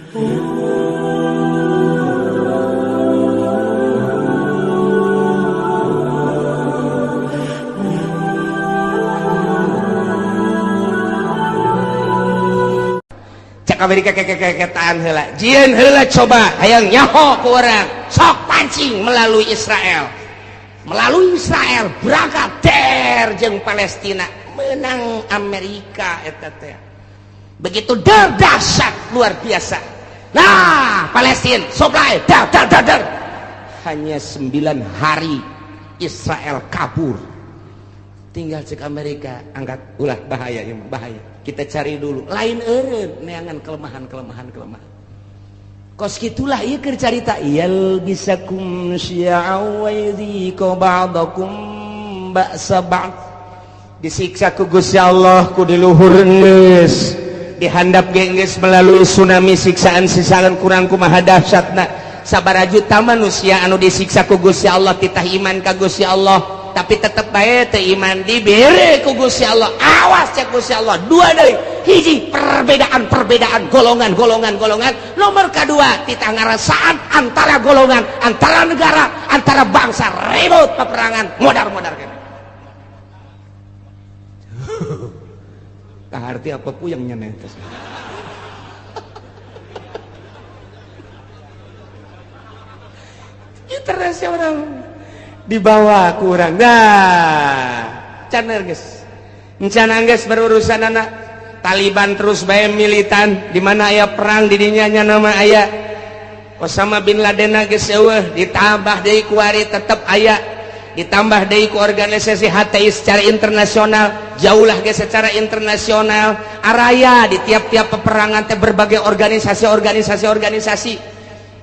Cek Amerika kekekeketaan heula, jieun heula, coba hayang nyaho ku urang, sok pancing melalui Israel, melalui Israel berangkat der jeung Palestina, menang Amerika eta teh. Begitu der, dahsyat luar biasa. Nah, Palestina supply dar dar dar dar, hanya 9 hari Israel kabur. Tinggal cek Amerika, angkat ulah, bahaya ya, bahaya, kita cari dulu. Lain eureun, neangan kelemahan, kelemahan, kelemahan. Kos gitulah ieu keur carita yalbisakum syi'a wa yudhiqu ba'dakum ba'sa ba'd. Disiksa ku Gusti Allah ku di luhur geus, dihandap ge geus melalui tsunami. Siksaan-siksaan kurang kumaha dahsyatna, sabaraha juta manusia anu disiksa ku Gusti Allah. Titah iman ka Gusti Allah, tapi tetep bae teu iman, dibere ku Gusti Allah. Awas, cek Gusti Allah, dua deui: hiji, perbedaan-perbedaan golongan, golongan, golongan. Nomor kedua, titah ngarasaan antara golongan, antara negara, antara bangsa, ribut, peperangan, modar-modar kan. Kaharti apa puyeng nyeneng tes. Internasional dibawa kurang. Nah, can geus, encan geus berurusan anak Taliban, terus bae militan. Di mana aya perang, di dinya nya nama aya. Osama bin Laden geus eueuh, ditambah deui kuari tetep aya, ditambah deui ku organisasi HTI secara internasional, jauhlah ge secara internasional. Araya di tiap-tiap peperangan teh berbagai organisasi, organisasi, organisasi.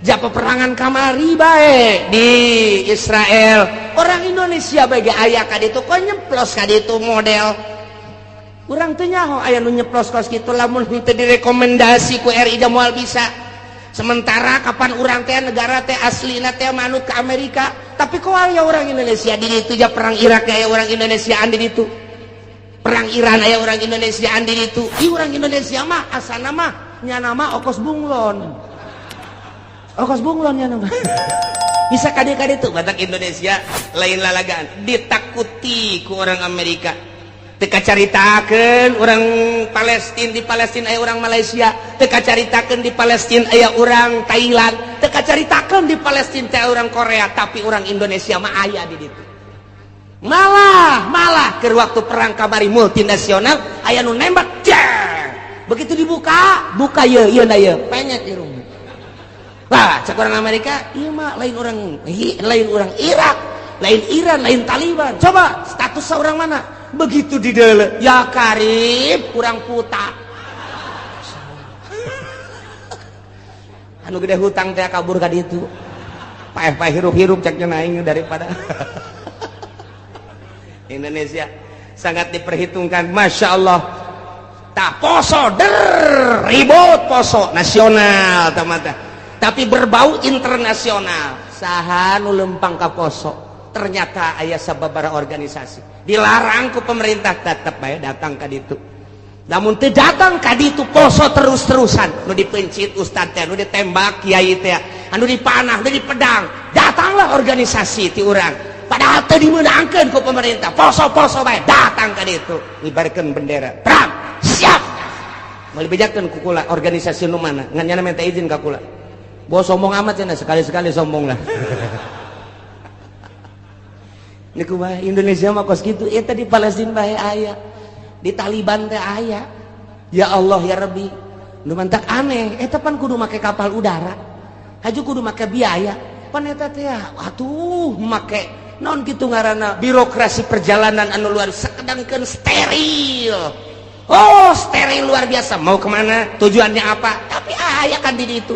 Ja peperangan kamari bae di Israel, orang Indonesia bagi aya ka ditu, kok nyeplos ka ditu. Model urang teu nyaho aya nu nyeplos kos kitu. Lamun henteu direkomendasi ku RI da moal bisa. Sementara kapan urang teh negara teh aslina teh manut ke Amerika, tapi kok aya orang Indonesia di ditu? Ja perang Irak aya orang Indonesia di ditu, perang Iran aya orang Indonesia di ditu. Ih, orang Indonesia mah asana mah nyana mah okos bunglon, okos bunglon nya nama bisa kade-kade tuh. Batak Indonesia lain lalagaan, ditakuti ku orang Amerika. Teu kacaritakeun orang Palestina, di Palestina aya orang Malaysia. Teu kacaritakeun di Palestina aya orang Thailand. Teu kacaritakeun di Palestina teh orang Korea, tapi orang Indonesia mah aya di ditu. Malah malah ke waktu perang kamari multinasional, aya nu nembak jeng, begitu dibuka buka ye ye na ye penyet irung lah. Cek orang Amerika, iya mah lain orang, lain orang Irak, lain Iran, lain Taliban, coba status orang mana. Begitu di dalam, ya karib kurang puta anu gede hutang teh kabur ka ditu, paeh-paeh hirup-hirup ceknya naing daripada Indonesia sangat diperhitungkan. Masya Allah. Tak poso der ribut, poso nasional tamata, tapi berbau internasional. Saha nu lempang ka poso? Ternyata aya sababaraha organisasi, dilarang ku pemerintah tetep bae datang ka ditu. Namun teu datang ka ditu, poso terus-terusan, nu dipencit ustad teh, nu ditembak kiai teh, anu dipanah, nu dipedang, datanglah organisasi ti urang, padahal teu dimeunangkeun ku pemerintah. Poso-poso bae datang ka ditu, ngibarkeun bendera perang siap. Mau dibejakeun ku kula organisasi nu mana, ngan nyana minta izin ka kula. Bos sombong amat cenah, sekali-sekali sombong lah. Ini kumaha Indonesia mah kos kitu. Eta di Palestina bae aya, di Taliban teh aya. Ya Allah ya Rabbi, nu mantak aneh eta pan kudu make kapal udara, haju kudu make biaya pan eta teh. Atuh make non kitu ngaranna, birokrasi perjalanan anu luar, sakedangkeun steril. Oh, steril luar biasa. Mau kemana, tujuannya apa, tapi aya kan di ditu.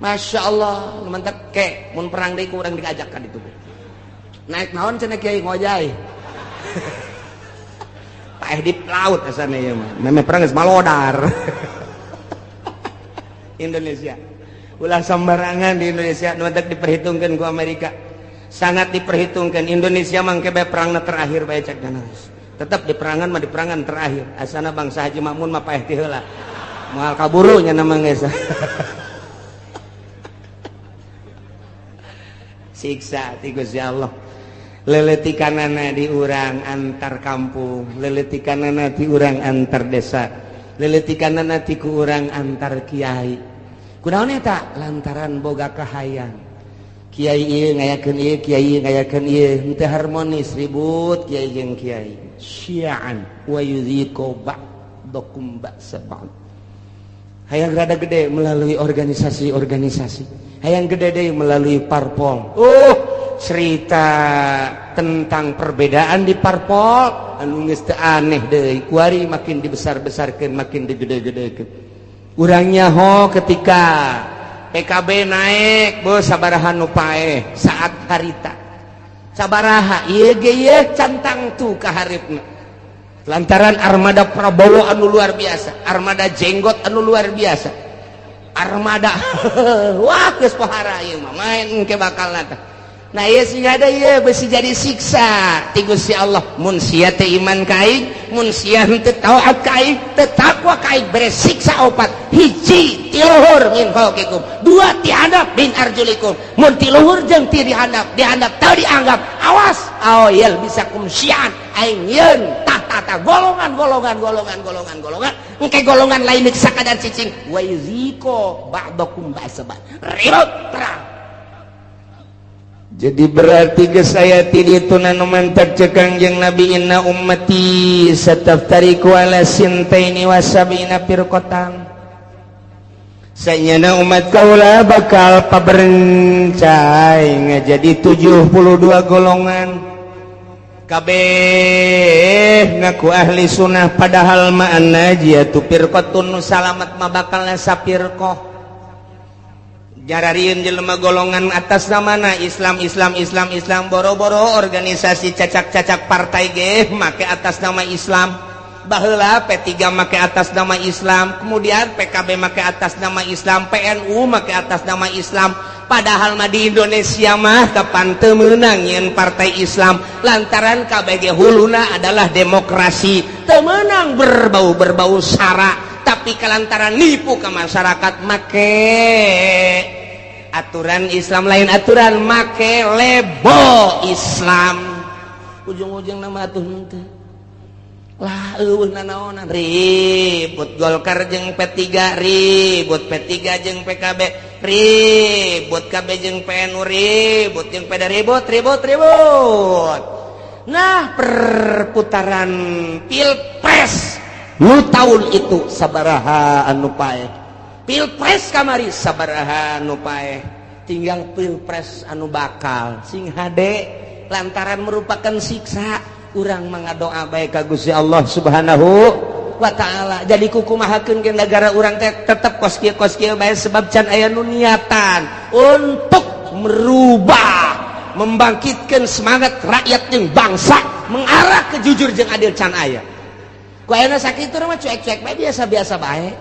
Masya Allah, nu mantak ke mun perang deui ku urang diajak kan itu. Naik naon cenah kiai? Ngojay, paeh di laut asana ieu mah. Memeh perang geus malodar. Indonesia ulah sembarangan. Di Indonesia nu mantak diperhitungkan ku Amerika, sangat diperhitungkan. Indonesia mangke bae perangna terakhir bae cek. Tetap di perangan mah, di perangan terakhir asana bangsa Haji Makmun mah paeh ti heula. Moal kaburu nya nama geus. Siksa ti Gusti Allah. Leletikanana di urang antar kampung, leletikanana di urang antar desa, leletikanana ti ku urang antar kiai. Kunaon eta? Lantaran boga kahayang. Kiai ieu ngayakeun ieu, kiai ngayakeun ieu, henteu harmonis, ribut kiai jeung kiai. Syi'an wa yudhiqu ba'dakum ba'sa ba'd. Hayang rada gede melalui organisasi-organisasi, hayang gede deui melalui parpol. Cerita tentang perbedaan di parpol anu geus teu aneh deui, kuari makin dibesar-besarkeun, makin digede-gedekeun. Urang nyaho ketika PKB naik, bos sabaraha nu paeh saat harita. Sabaraha ieu ge ieu cantang tu ka hareupeuna. Lantaran armada Prabowo anu luar biasa, armada jenggot anu luar biasa, armada wah geus pohara ieu mah main engke bakal tah. Nah ieu sing ada ieu besi jadi siksa ti Gusti Allah. Mun sia teh iman ka aing, mun sia henteu taat ka aing, teu takwa ka aing, bere siksa opat. Hiji ti luhur min fauqikum, dua ti handap min arjulikum. Mun ti luhur jeung ti dihandap, dihandap teu dianggap, awas aw yalbisakum syi'an, aing yeun tah golongan golongan golongan golongan golongan engke golongan lain sakadar cicing wa yuziko ba'dakum ba'sa ba'd, ribut perang. Jadi berarti geus aya ti ditu nu mantak cek Kangjeng Nabi inna ummati sataftariqu ala sintaini wa sab'ina firqatan. Sanyana umat kaula bakal paberencai ngajadi 72 golongan. Kabeh ngaku ahli sunnah padahal ma'ana jiyatu firqatun nu salamat mah bakal sapirqah. Jararieun jelema golongan atas namana Islam Islam Islam Islam, boro-boro organisasi cacak-cacak partai ge make atas nama Islam. Baheula P3 make atas nama Islam, kemudian PKB make atas nama Islam, PNU make atas nama Islam. Padahal mah di Indonesia mah kapan teu meunang nyeun partai Islam lantaran KBG huluna adalah demokrasi, teu meunang berbau-berbau sara, tapi kalantaran nipu ke masyarakat make aturan Islam, lain aturan make lebo Islam. Ujung-ujung nama atuh henteu lah eueuh nanaonan, ribut Golkar jeung P3, ribut P3 jeung PKB, ribut KB jeung PNU, ribut jeung PD, ribut ribut ribut. Nah, perputaran pilpres nu tahun itu sabaraha anu paeh, pilpres kamari sabaraha anu paeh, tinggal pilpres anu bakal sing hade lantaran merupakan siksa. Urang mangadoa bae ka Gusti Allah Subhanahu wa taala. Jadi kukumahakeun ke negara urang teh tetep kos kieu kos kieu bae sebab can aya nu niatan untuk merubah, membangkitkan semangat rakyat jeung bangsa mengarah ke jujur jeung adil can aya. Ku ayeuna sakitu mah cuek-cuek bae, biasa-biasa bae.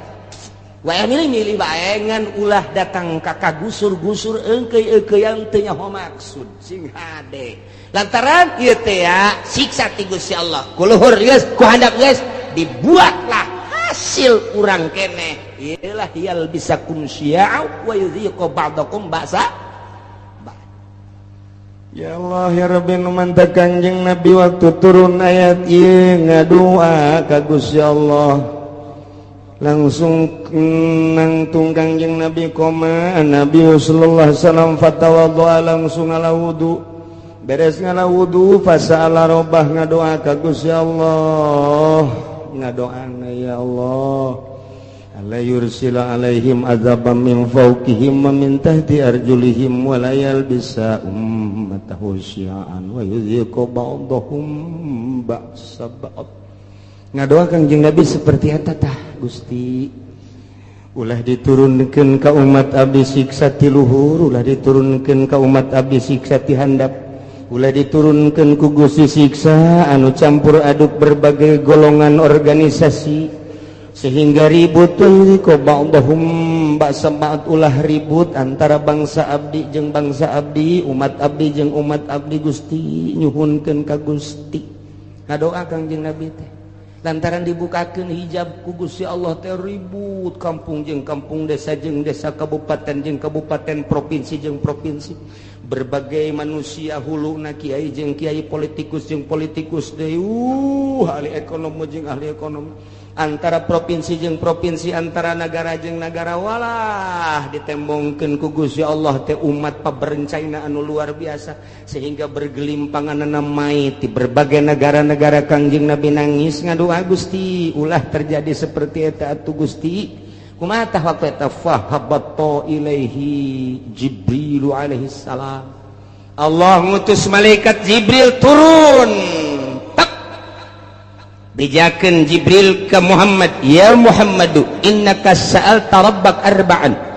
Wae milih-milih bae ngan ulah datang ka kagusur-gusur eungkeuy-eungkeuyan teu nyaho maksud sing hade. Lantaran ieu teh ya siksa ti Gusti Allah. Ku luhur geus, ku handap geus, dibuatlah hasil urang keneh. Iyalah yalbisakum syi'a wa yudhiqu ba'dakum ba'sa. Ya Allah ya Rabbi, nu mantak Kangjeng Nabi waktu turun ayat ieu ngadua ka Gusti Allah langsung nangtung Kangjeng Nabi koma Nabi sallallahu alaihi wasallam fatawaddoa, langsung ngala wudu, beres ngala wudu fasa'ala robbah, ngadoa ka Gusti Allah, ngadoana ya Allah alla yursila alaihim azaban min fawqihim wa min tahti arjulihim wa la yalbisa ummatahu syi'an wa yudhiqu ba'dahum ba'sa ba'd. Ngadoa Kangjeng Nabi seperti eta tah, Gusti ulah diturunkeun ka umat abdi siksa ti luhur, ulah diturunkeun ka umat abdi siksa ti handap, ulah diturunkeun ku Gusti siksa anu campur aduk berbagai golongan organisasi sehingga ribut ko ba'dahum ba'sa ba'd, ulah ribut antara bangsa abdi jeung bangsa abdi, umat abdi jeung umat abdi. Gusti nyuhunkeun ka Gusti, ngadoa Kangjeng Nabi teh. Lantaran dibukakeun hijab ku Gusti Allah teh ribut kampung jeung kampung, desa jeung desa, kabupaten jeung kabupaten, provinsi jeung provinsi, berbagai manusia, huluna kiai jeung kiai, politikus jeung politikus deui, ahli ekonomi jeung ahli ekonomi, antara provinsi jeung provinsi, antara negara jeung negara. Walah, ditembongkeun ku Gusti Allah teh umat paberencaina anu luar biasa sehingga bergelimpangan mayit di berbagai negara-negara. Kangjeng Nabi nangis ngadua, "Gusti, ulah terjadi seperti eta atuh, Gusti." Kumaha tah waktu eta? Fahabatta ilaihi Jibril alaihi salam. Allah ngutus malaikat Jibril turun, bejakeun Jibril ke Muhammad, "Ya Muhammadu, innaka sa'alta rabbak arba'an."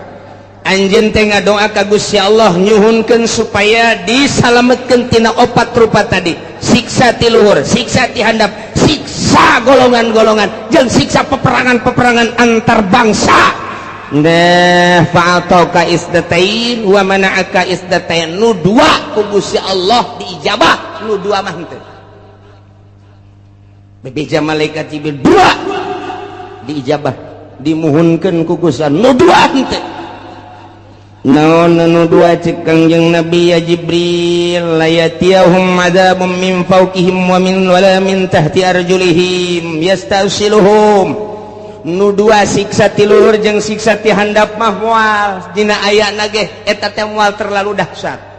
Anjeun teh ngadoa ka Gusti Allah nyuhunkeun supaya disalametkeun tina opat rupa tadi, siksa ti luhur, siksa ti handap, siksa golongan-golongan, jeung siksa peperangan-peperangan antar bangsa. Nah, fa'ataka isdatain wa mana'aka isdatain. Nu dua ku Gusti Allah diijabah, nu dua mah henteu. Bebeja malaikat Jibril, dua diijabah, dimuhunkeun ku Gusti, nu dua henteu. Naon nu dua? Cek Kangjeng Nabi, "Ya Jibril, la yatiyahum adzabun min fawqihim wa min wala min tahti arjulihim yastasiluhum." Nu dua, siksa ti luhur jeung siksa ti handap mah moal dina ayana ge eta teh moal terlalu dahsyat.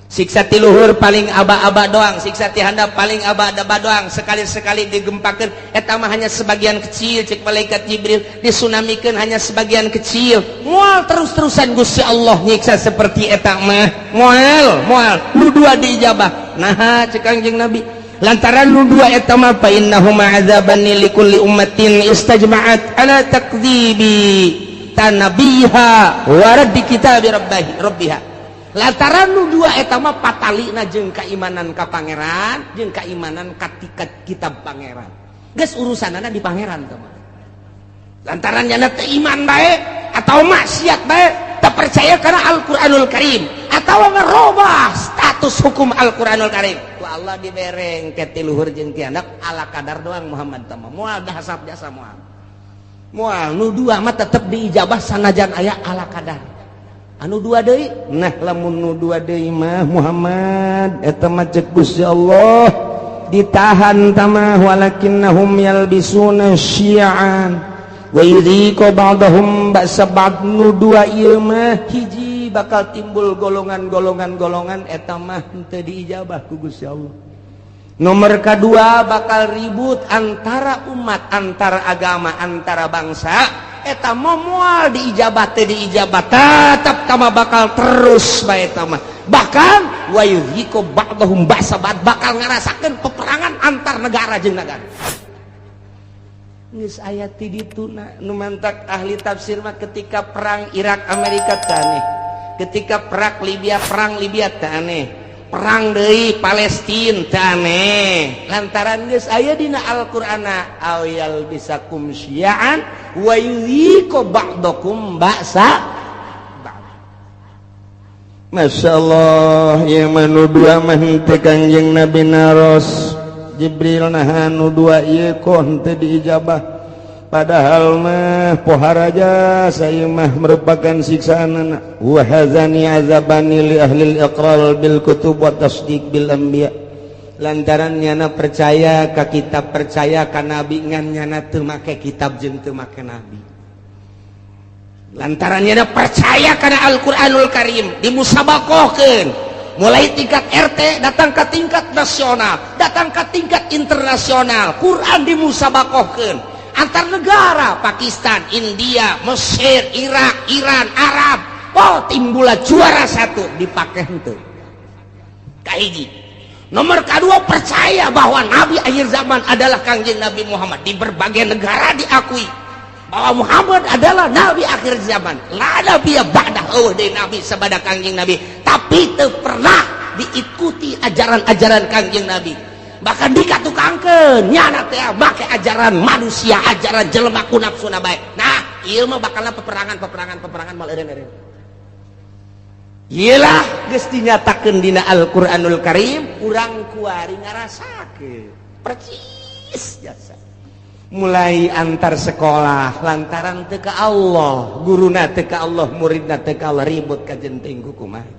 Siksa ti luhur paling aba-aba doang, siksa ti handap paling aba-aba doang, sekali-sekali digempakeun eta mah hanya sebagian kecil. Cek malaikat Jibril, disunamikeun hanya sebagian kecil, moal terus-terusan Gusti Allah nyiksa seperti eta mah, moal moal. Nu dua diijabah. Nah, cek Kangjeng Nabi, lantaran nu dua eta mah fa innahuma azabani likulli ummatin istajma'at ala takdzibi tanabiha wa raddi kitabi rabbihi rabbiha. Lantaran nu dua eta mah patalina jeung keimanan ka pangeran jeung keimanan ka kitab pangeran, geus urusanana di pangeran teh mah. Lantaran nyana teu iman bae atau maksiat bae, tak percaya karena Al-Qur'anul Karim atau ngerubah status hukum Al-Qur'anul Karim, ku Allah dibereng ke ti luhur jeung ti handap ala kadar doang. Muhammad teh mah moal dahasap jasa, moal moal. Nu dua mah tetep diijabah sanajan aya ala kadar. Anu dua deui, nah, lamun nu dua deui mah, Muhammad, eta mah cek Gusti Allah ditahan tamah, walakinnahum yalbisuna syi'an wa yudhiqu ba'dahum ba'sa ba'd. Nu dua ieu mah, hiji, bakal timbul golongan-golongan golongan, eta mah henteu diijabah ku Gusti Allah. Nomor kedua, bakal ribut antara umat, antara agama, antara bangsa, eta moal diijabah teh, diijabah tetap tama, bakal terus bae eta mah. Bahkan wa yudhiqu ba'dahum ba'sa ba'd, bakal ngarasakeun peperangan antar negara jeung negara. Geus aya ti dituna. Nu mantak ahli tafsir mah ketika perang Irak Amerika teh aneh, ketika perang Libya teh aneh, perang deui Palestina teh aneh, lantaran geus aya dina Al-Qur'ana aw yalbisakum syi'an wa yudhiqu ba'dakum ba'sa ba'd. Masya Allah, yang manu dua mah henteu. Kangjeng Nabi naros, "Jibril, nah, nu dua ieu kok henteu diijabah? Padahal mah poharaja saya mah merupakan siksaan." Wa hazani azabani li ahli iqrar bil kutub wa tasdiq bil anbiya. Lantaran nyana percaya ka kitab, percaya ka nabi, ngan nyana teu make kitab jeung teu make nabi. Lantaran nyana percaya kana Al-Qur'anul Karim, dimusabakohkeun mulai tingkat RT datang ke tingkat nasional, datang ke tingkat internasional. Quran dimusabakohkeun antar negara, Pakistan, India, Mesir, Irak, Iran, Arab. Oh, timbula juara satu, dipakai henteu. Kahiji, nomor kedua, percaya bahwa nabi akhir zaman adalah Kangjeng Nabi Muhammad. Di berbagai negara diakui bahwa Muhammad adalah nabi akhir zaman, la nabi ba'dah, eueuh deui nabi sabada Kangjeng Nabi, tapi teu pernah diikuti ajaran-ajaran Kangjeng Nabi, bahkan dikatukangkeun nyana teh make ajaran manusia, ajaran jelema ku nafsuna bae. Nah, ieu mah bakalna peperangan, peperangan, peperangan, mal eureun-eureun. Iyalah, geus dinyatakeun dina Al-Qur'anul Karim, urang kuari ngarasakeun percis jasa. Mulai antar sekolah lantaran teu ka Allah, guruna teu ka Allah, muridna teu ka Allah, ribut kajenting kumaha.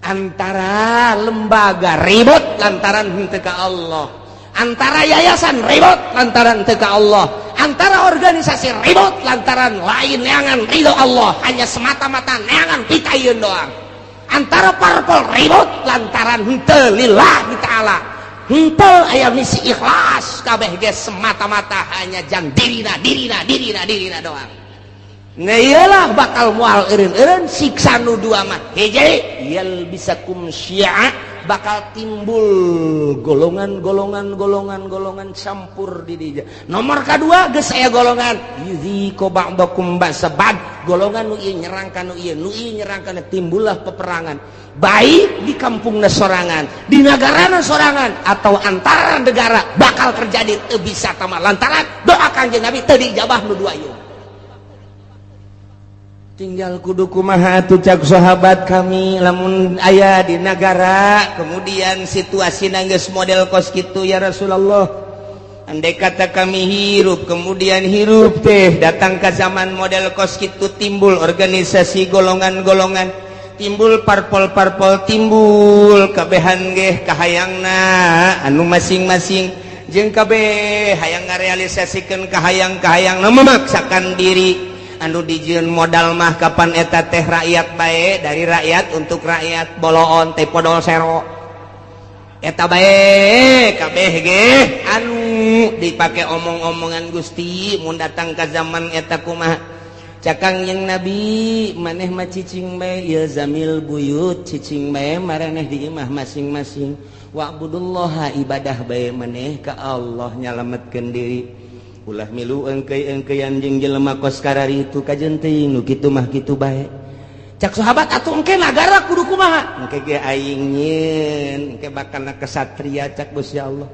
Antara lembaga ribut lantaran henteu ka Allah, antara yayasan ribut lantaran teu ka Allah, antara organisasi ribut lantaran lain neangan ridho Allah, hanya semata-mata neangan pitayun doang. Antara parpol ribut lantaran henteu lillahi ta'ala, henteu aya misi ikhlas, kabeh ge semata-mata hanya jang dirina dirina dirina dirina doang. Nah iyalah bakal mual eureun-eureun siksa nu dua mah. Hiji yalbisakum syi'a, bakal timbul golongan-golongan golongan-golongan campur di dinya. Nomor kedua geus aya golongan yudziqu ba'dakum ba'sa ba'd, golongan nu ieu nyerang ka nu ieu, nu ieu nyerang ka nu, timbullah peperangan baik di kampungna sorangan, di negarana sorangan, atau antara negara bakal terjadi. Teu bisa tama lantaran doa Kangjeng Nabi teu diijabah nu dua ieu. Tinggal kudu kumaha atuh cak sahabat kami lamun aya di negara kemudian situasi geus model kos kitu ya Rasulullah. Andai kata kami hirup kemudian hirup teh datang ke zaman model kos kitu, timbul organisasi golongan-golongan, timbul parpol-parpol, timbul kabehan geh kahayangna anu masing-masing jeung kabeh hayang ngarealisasikeun kahayang-kahayang memaksakan diri anu dijieun modal mah kapan eta teh rakyat bae, dari rakyat untuk rakyat, boloon teh podol sero eta bae kabeh ge anu dipake omong-omongan. Gusti, mun datang ka zaman eta kumaha? Cak Kangjeng Nabi, maneh mah cicing bae, ilzamil buyut, cicing bae maraneh di imah masing-masing, wa'budullaha, ibadah bae maneh ka Allah, nyalametkeun diri, ulah milu engkei-engkeian jeung jelema kos karari itu kajen teuing nu kitu mah kitu bae. Cak sahabat, atuh engke nagara kudu kumaha? Engke ge aing nyieun, engke bakal kesatria cak Gusti Allah.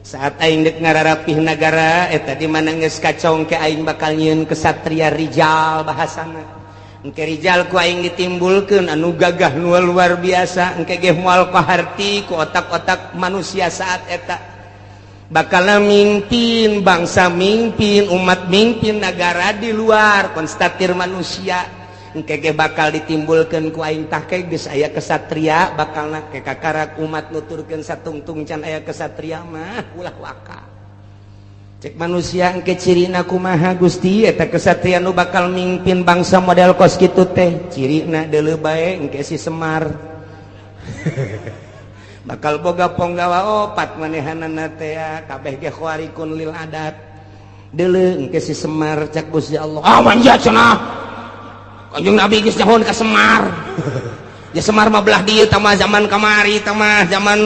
Saat aing dek ngararapih nagara eta di mana geus kacau, engke aing bakal nyieun kesatria rijal bahasana. Engke rijal ku aing ditimbulkeun anu gagah nu luar biasa, engke ge moal kaharti ku otak-otak manusia saat eta bakal mimpin bangsa, mimpin umat, mimpin negara di luar konstatir manusia. Engke ge bakal ditimbulkeun ku aing. Tah ke geus aya kesatria bakal na ke kakarak umat nuturkeun satungtung can aya kesatria mah ulah waka. Cek manusia, engke cirina kumaha Gusti eta kesatria nu bakal mimpin bangsa model kos kitu teh? Cirina deuleu bae, engke si Semar bakal boga ponggawa opat, manehanana teh kabeh ge khawarikun lil adat. Deuleu engke si Semar cak Gusti Allah. Ah, manja cenah, Kanjeng Nabi geus nyahoan ka Semar. Ya Semar mah belah dieu tah, zaman kamari tah mah, zaman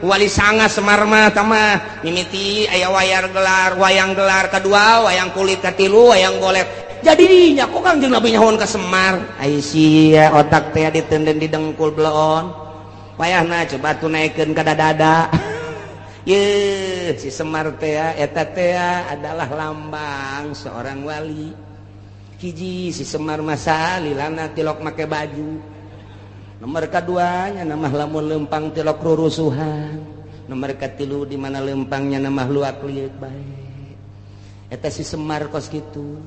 Wali Sanga. Semar mah tah mah mimiti aya wayang gelar, wayang gelar kedua, wayang kulit katilu, wayang golek. Jadinya kok Kanjeng Nabi nyahoan ka Semar? Ai sia otak teh ditenden di dengkul bloon. Wayahna coba tuh naikkeun ka dada. Ye si Semar teh eta teh adalah lambang seorang wali. Hiji, si Semar masa lilana tilok make baju. Nomor keduanya nama lamun lempang tilok rurusuhan. Nomor katilu, di mana lempangnya nama luak liuk bae. Eta si Semar kos kitu.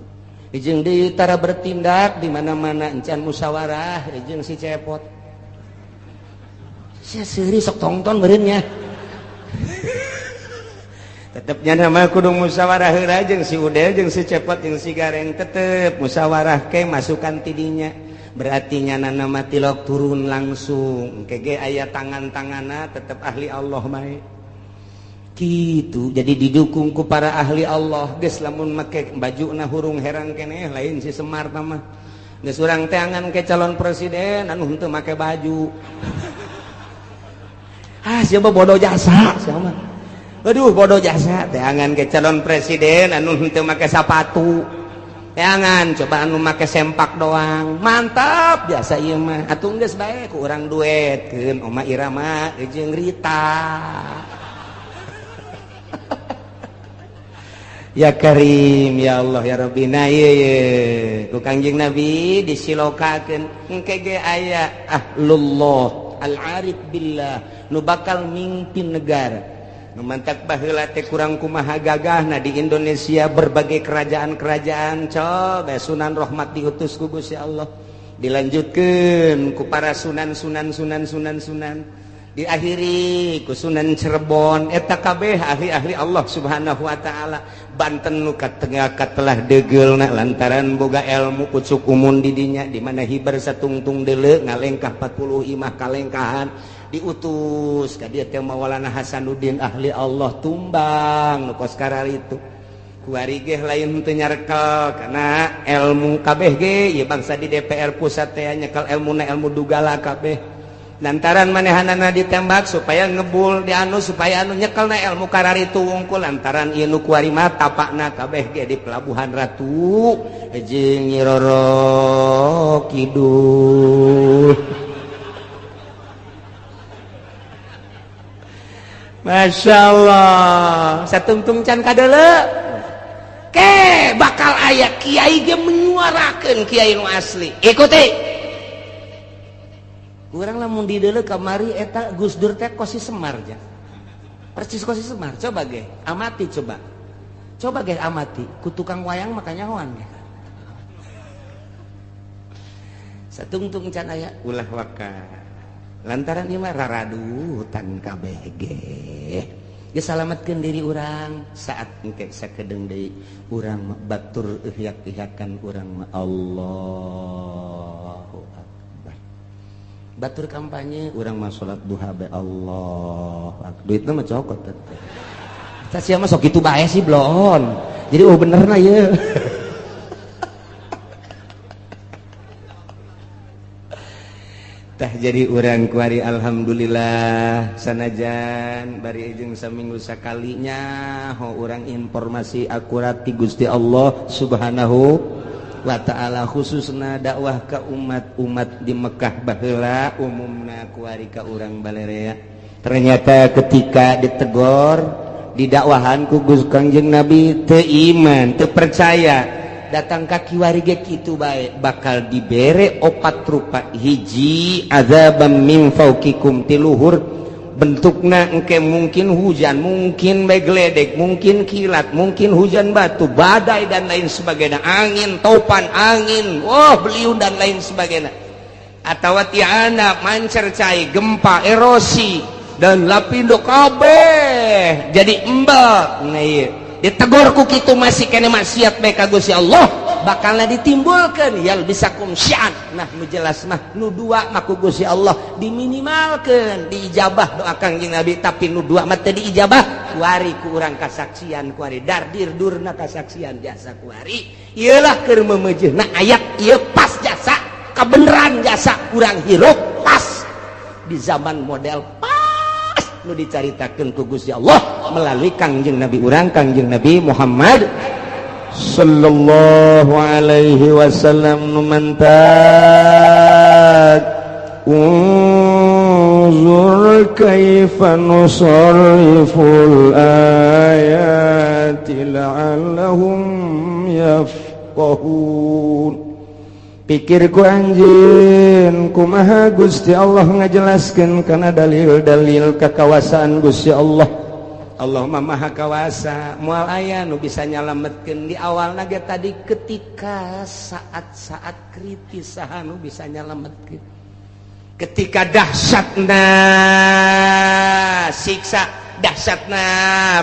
Jeung deui tara bertindak di mana-mana encan musyawarah jeung si Cepot. Sia seuri sok tongton meureun. Tetepnya nama kudu musyawarah heula jeung si Udel, jeung si Cepot, jeung si Gareng, tetep musyawarah ke masukan tidinya. Berarti nyana nama tilok turun langsung kege aya tangan-tangana tetep ahli Allah bae gitu. Jadi didukung ku para ahli Allah. Geus lamun make baju na hurung herang keneh lain si Semar mah. Geus urang teangan ke calon presiden anu henteu make baju. Ah, siapa bodoh jasa siapa. Aduh, bodoh jasa. Teangan ke calon presiden anu henteu make sapatu, teangan coba anu make sempak doang. Mantap biasa ieu mah. Atuh geus bae ku urang duetkeun Oma Irama jeung Rita. Ya Karim, ya Allah, ya Rabbi. Nah ieu ye ku Kangjeng Nabi disilokakeun engke ge aya ahlullah al-arif billah nu bakal mimpin negara. Nu mantak baheula teh kurang kumaha gagahna di Indonesia berbagai kerajaan-kerajaan, coba Sunan Rahmat diutus ku Gusti Allah, dilanjutkeun ku para sunan sunan sunan sunan sunan, diakhiri ku Sunan Cirebon. Eta kabeh ahli-ahli Allah Subhanahu wa taala. Banten nu katengah katelah deugeulna lantaran boga ilmu pucuk umun di dinya, di mana hiber satungtung deuleu ngalengkah 40 imah kalengkahan, diutus ka dieu teh Maulana Hasanuddin ahli Allah tumbang nu kos kararitu. Kuari ge lain teu nyarekel kana ilmu kabeh ge ieu bangsa di DPR pusat teh nyekel ilmuna ilmu dugala kabeh. Lantaran manehanana ditembak supaya ngebul di anu supaya anu nyekelna ilmu kararitu wungkul, lantaran ieu nu kuari mah tapakna kabeh ge di Pelabuhan Ratu jeung Nyi Roro Kidul. Masya Allah, satungtung can kadeuleu ke bakal aya kiai ge menyuarakeun kiai nu asli. Ikuti kurang lamun di deuleu kamari eta Gus Dur teh kosi Semar ja. Persis kosi Semar. Coba ge amati, coba. Coba ge amati ku tukang wayang makanya hoan ge. Satungtung can aya ulah waka. Lantaran ieu mah raradutan kabeh ge. Ge salametkeun diri urang saat engke sakedeung deui urang batur ihyak-ihyakan urang mah Allahu Akbar. Batur kampanye urang mah salat duha bae Allah. Duitna mah cokot teh. Tah sia mah sok kitu bae sih bloon. Jadi oh benerna ieu. Tah jadi urang kuari alhamdulillah sanajan bari jeung saminggu sakalinya ho urang informasi akurat ti Gusti Allah Subhanahu wa ta'ala, khususna dakwah ka umat-umat di Mekah baheula umumna kuari ka urang balerea. Ternyata ketika ditegor didakwahan ku Gusti Kangjeng Nabi teu iman teu percaya, datang ka kiwari ge kitu bae bakal dibere opat rupa. Hiji azabam min fauqikum, tiluhur bentukna engke mungkin hujan, mungkin bae geledek, mungkin kilat, mungkin hujan batu, badai dan lain sebagainya, angin topan, angin wah beliung dan lain sebagainya, atawa tiana mancer cai, gempa, erosi dan lapindo kabeh jadi embel. Nah ieu ditegor ku kitu masih kene maksiat bae ka Gusti Allah bakalna ditimbulkeun yal bisakum syi'an. Nah nu jelas mah nu dua mah ku Gusti Allah diminimalkeun diijabah doa Kangjeng Nabi, tapi nu dua mah teu diijabah kuari ku urang kasaksian kuari dardir durna kasaksian jasa kuari ieu lah keur memeujeuhna ayat ieu pas jasa kabeneran jasa urang hirup pas di zaman model pas nu dicaritakeun ku Gusti Allah melalui Kangjeng Nabi urang Kangjeng Nabi Muhammad sallallahu alaihi wasallam. Nu mantak unzur kaifa nusarriful ayati la'allahum yafqahun. Pikirku anjeun kumaha Gusti Allah ngajelaskeun kana dalil-dalil kakawasaan Gusti Allah. Allah mah maha kawasa, moal aya nu bisa nyalametkeun di awalna ge tadi ketika saat-saat kritis saha nu bisa nyalametkeun. Ketika dahsyatna siksa, dahsyatna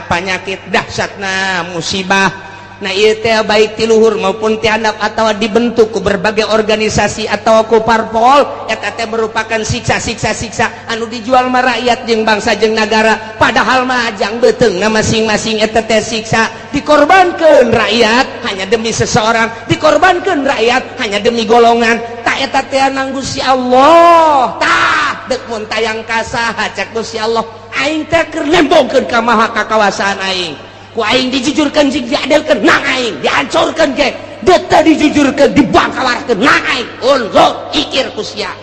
penyakit, dahsyatna musibah. Nah ieu teh baik ti luhur maupun ti handap atawa dibentuk ku berbagai organisasi atau ku parpol, eta teh merupakan siksa-siksa-siksa anu dijual mah rakyat jeung bangsa jeung nagara, padahal mah ajang beuteungna masing-masing eta teh siksa dikorbankeun rakyat hanya demi seseorang, dikorbankeun rakyat hanya demi golongan. Tah eta teh nang Gusti Allah. Tah deuk mun tayang ka saha cek Gusti Allah, aing teh keur nembongkeun ka maha kakawasaan aing. Ku aing dijujurkan jeung diadilkeun nang aing, dihancurkeun ge deuk teu dijujurkeun dibangkawarkeun nang aing. Unzur ikir ku sia,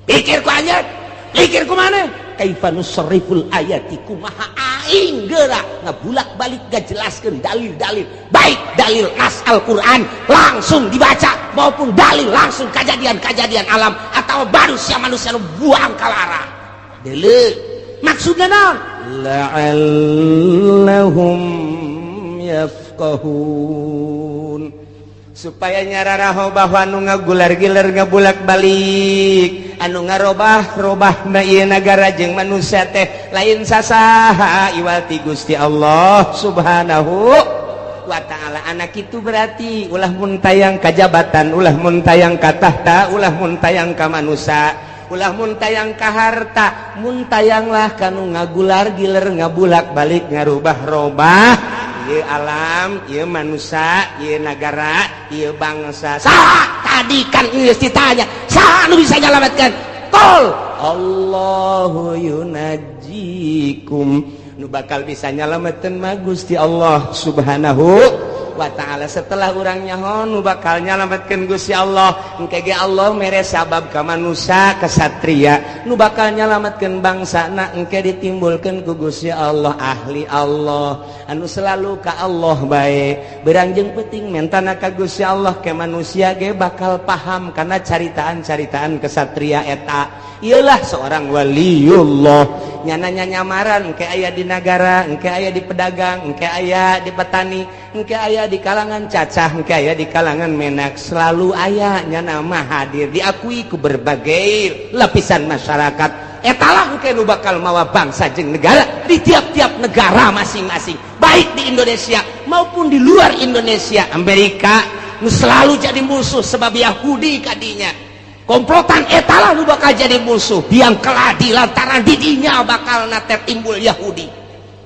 pikir ku anjeun, pikir ku maneh. Kaifa nusarriful ayati, kumaha aing geura ngabulak-balik ngajelaskeun dalil-dalil, baik dalil nas Al-Qur'an langsung dibaca maupun dalil langsung kejadian-kejadian alam atau manusia-manusia nu buang kalara. Deuleu maksudna naon? La'allahum yafqahun, supaya nyararaho bahwa anu ngagular-giler, ngabulak-balik, anu ngarobah-robah na ieu nagara jeung manusia teh lain sasaha iwal ti Gusti Allah Subhanahu wa Ta'ala. Anak itu berarti ulah muntayang kajabatan, ulah muntayang ka tahta, ulah muntayang ka manusia, ulah muntayang ka harta, muntayanglah kanu ngagular giler, ngabulak balik, ngarubah-robah ieu alam, ieu manusia, ieu nagara, ieu bangsa. Saha tadi kan geus ditanya, saha nu bisa nyalametkeun? Qul Allahu yunajjikum. Nu bakal bisa nyalametkeun mah Gusti Allah Subhanahu wa Ta'ala. Setelah urang nyaho nu bakal nyalametkeun Gusti Allah, engke ge Allah mere sabab ka manusia kesatria nu bakal nyalametkeun bangsana. Engke ditimbulkeun ku Gusti Allah ahli Allah anu selalu ka Allah bae, beurang jeung peuting mentana ka Gusti Allah, ke manusia ge bakal paham karena caritaan-caritaan kesatria eta. Iyalah seorang waliullah, nyananya nyamaran engke aya di nagara, engke aya di pedagang, engke aya di petani, engke aya di kalangan cacah, engke aya di kalangan menak, selalu aya nyana mah hadir, diakui ku berbagai lapisan masyarakat. Etalah engke nu bakal mawa bangsa jeung negara di tiap-tiap negara masing-masing, baik di Indonesia maupun di luar Indonesia. Amerika nu selalu jadi musuh sebab Yahudi kadinya komplotan, etalah nu bakal jadi musuh biang keladi, lantaran didinya bakal nate timbul Yahudi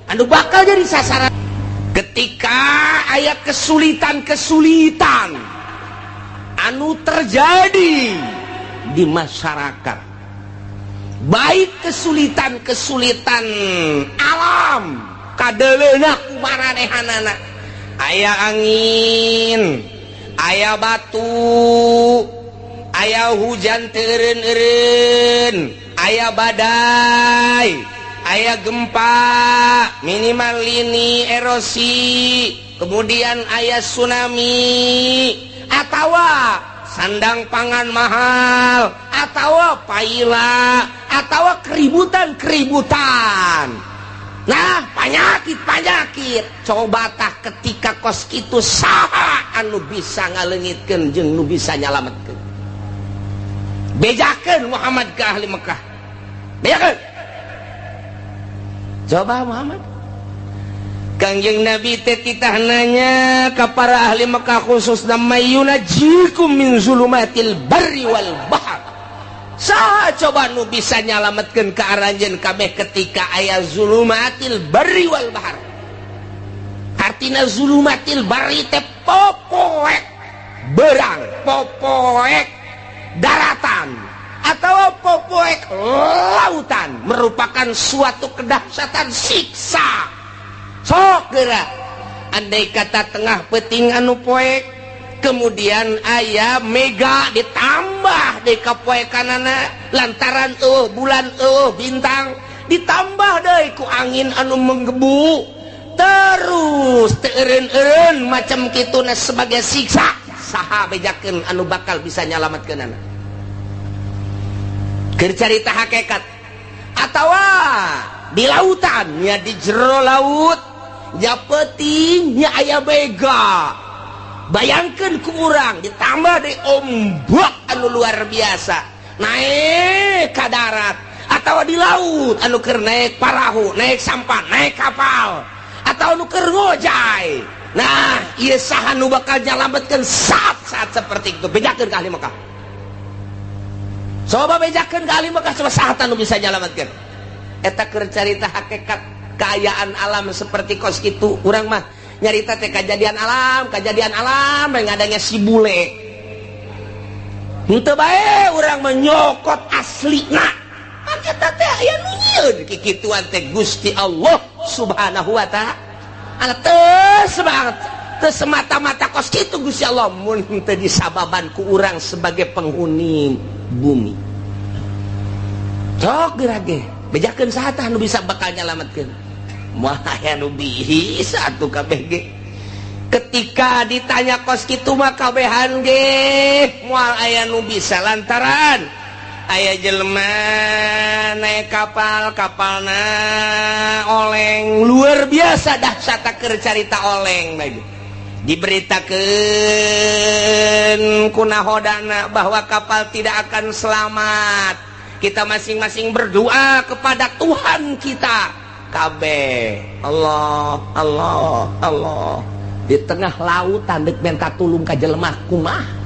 anu bakal jadi sasaran ketika aya kesulitan-kesulitan anu terjadi di masyarakat, baik kesulitan-kesulitan alam kadeleuna kumaranehanana, aya angin, aya batu, aya hujan teureun-eureun, aya badai, aya gempa, minimal lini erosi, kemudian aya tsunami, atau sandang pangan mahal, atau paila, atau keributan-keributan, nah penyakit-penyakit. Coba tah, ketika kos itu saha anu bisa ngaleungitkeun jeung nu bisa nyalametkeun? Bejakeun Muhammad ke ahli Mekah, bejakeun coba Muhammad. Kangjeng Nabi teh titah nanya ka para ahli Mekah, khususna, mayyunajjikum min zulumatil barri wal bahr, saha coba nu bisa nyalametkeun ka aranjeun kabeh ketika aya zulumatil barri wal bahr? Artina zulumatil barri teh popoek berang, popoek daratan, atau popoek lautan, merupakan suatu kedahsyatan siksa. Sok gerak, andai kata tengah peuting anu poek, kemudian aya mega ditambah di kapoekanana lantaran bulan, bintang, ditambah deui ku angin anu menggebu terus teureun-eureun macam kituna sebagai siksa, saha bejakeun anu bakal bisa nyalametkeunana? Keur carita hakikat. Atawa di lautan ya, di jero laut ya, peuting nya aya mega, bayangkan ku urang, ditambah di ombak anu luar biasa naik ke darat, atau di laut anu keur naik parahu, naik sampan, naik kapal, atau anu keur ngojay. Nah, ieu saha nu bakal nyalametkeun saat-saat seperti itu? Bejakeun ka ahli Mekah, coba bejakeun ka ahli Mekah, coba saha nu bisa nyalametkeun eta? Keur carita hakikat keayaan alam seperti kos kitu. Urang mah nyarita teh kejadian alam, kejadian alam yang adanya si bule henteu bae, urang menyokot aslina. Eta teh aya nu nyieun kikituan teh Gusti Allah Subhanahu wa Ta'ala. Teu semangat, teu semata-mata kos kitu Gusti Allah mun teu disababan ku urang sebagai penghuni bumi. Sok geura ge bejakeun, saha tah nu bisa bakal nyalametkeun? Moal aya nu bisa atuh kabeh ge. Ketika ditanya kos kitu mah kabehan ge moal aya nu bisa, lantaran Aya jelema naik kapal, kapalna oleng luar biasa dahsyat keur carita oleng bae. Diberitakeun ku nahodana bahwa kapal tidak akan selamat. Kita masing-masing berdoa kepada Tuhan kita. Kabeh Allah Allah Allah. Di tengah lautan deuk minta tulung ka jelema kumaha?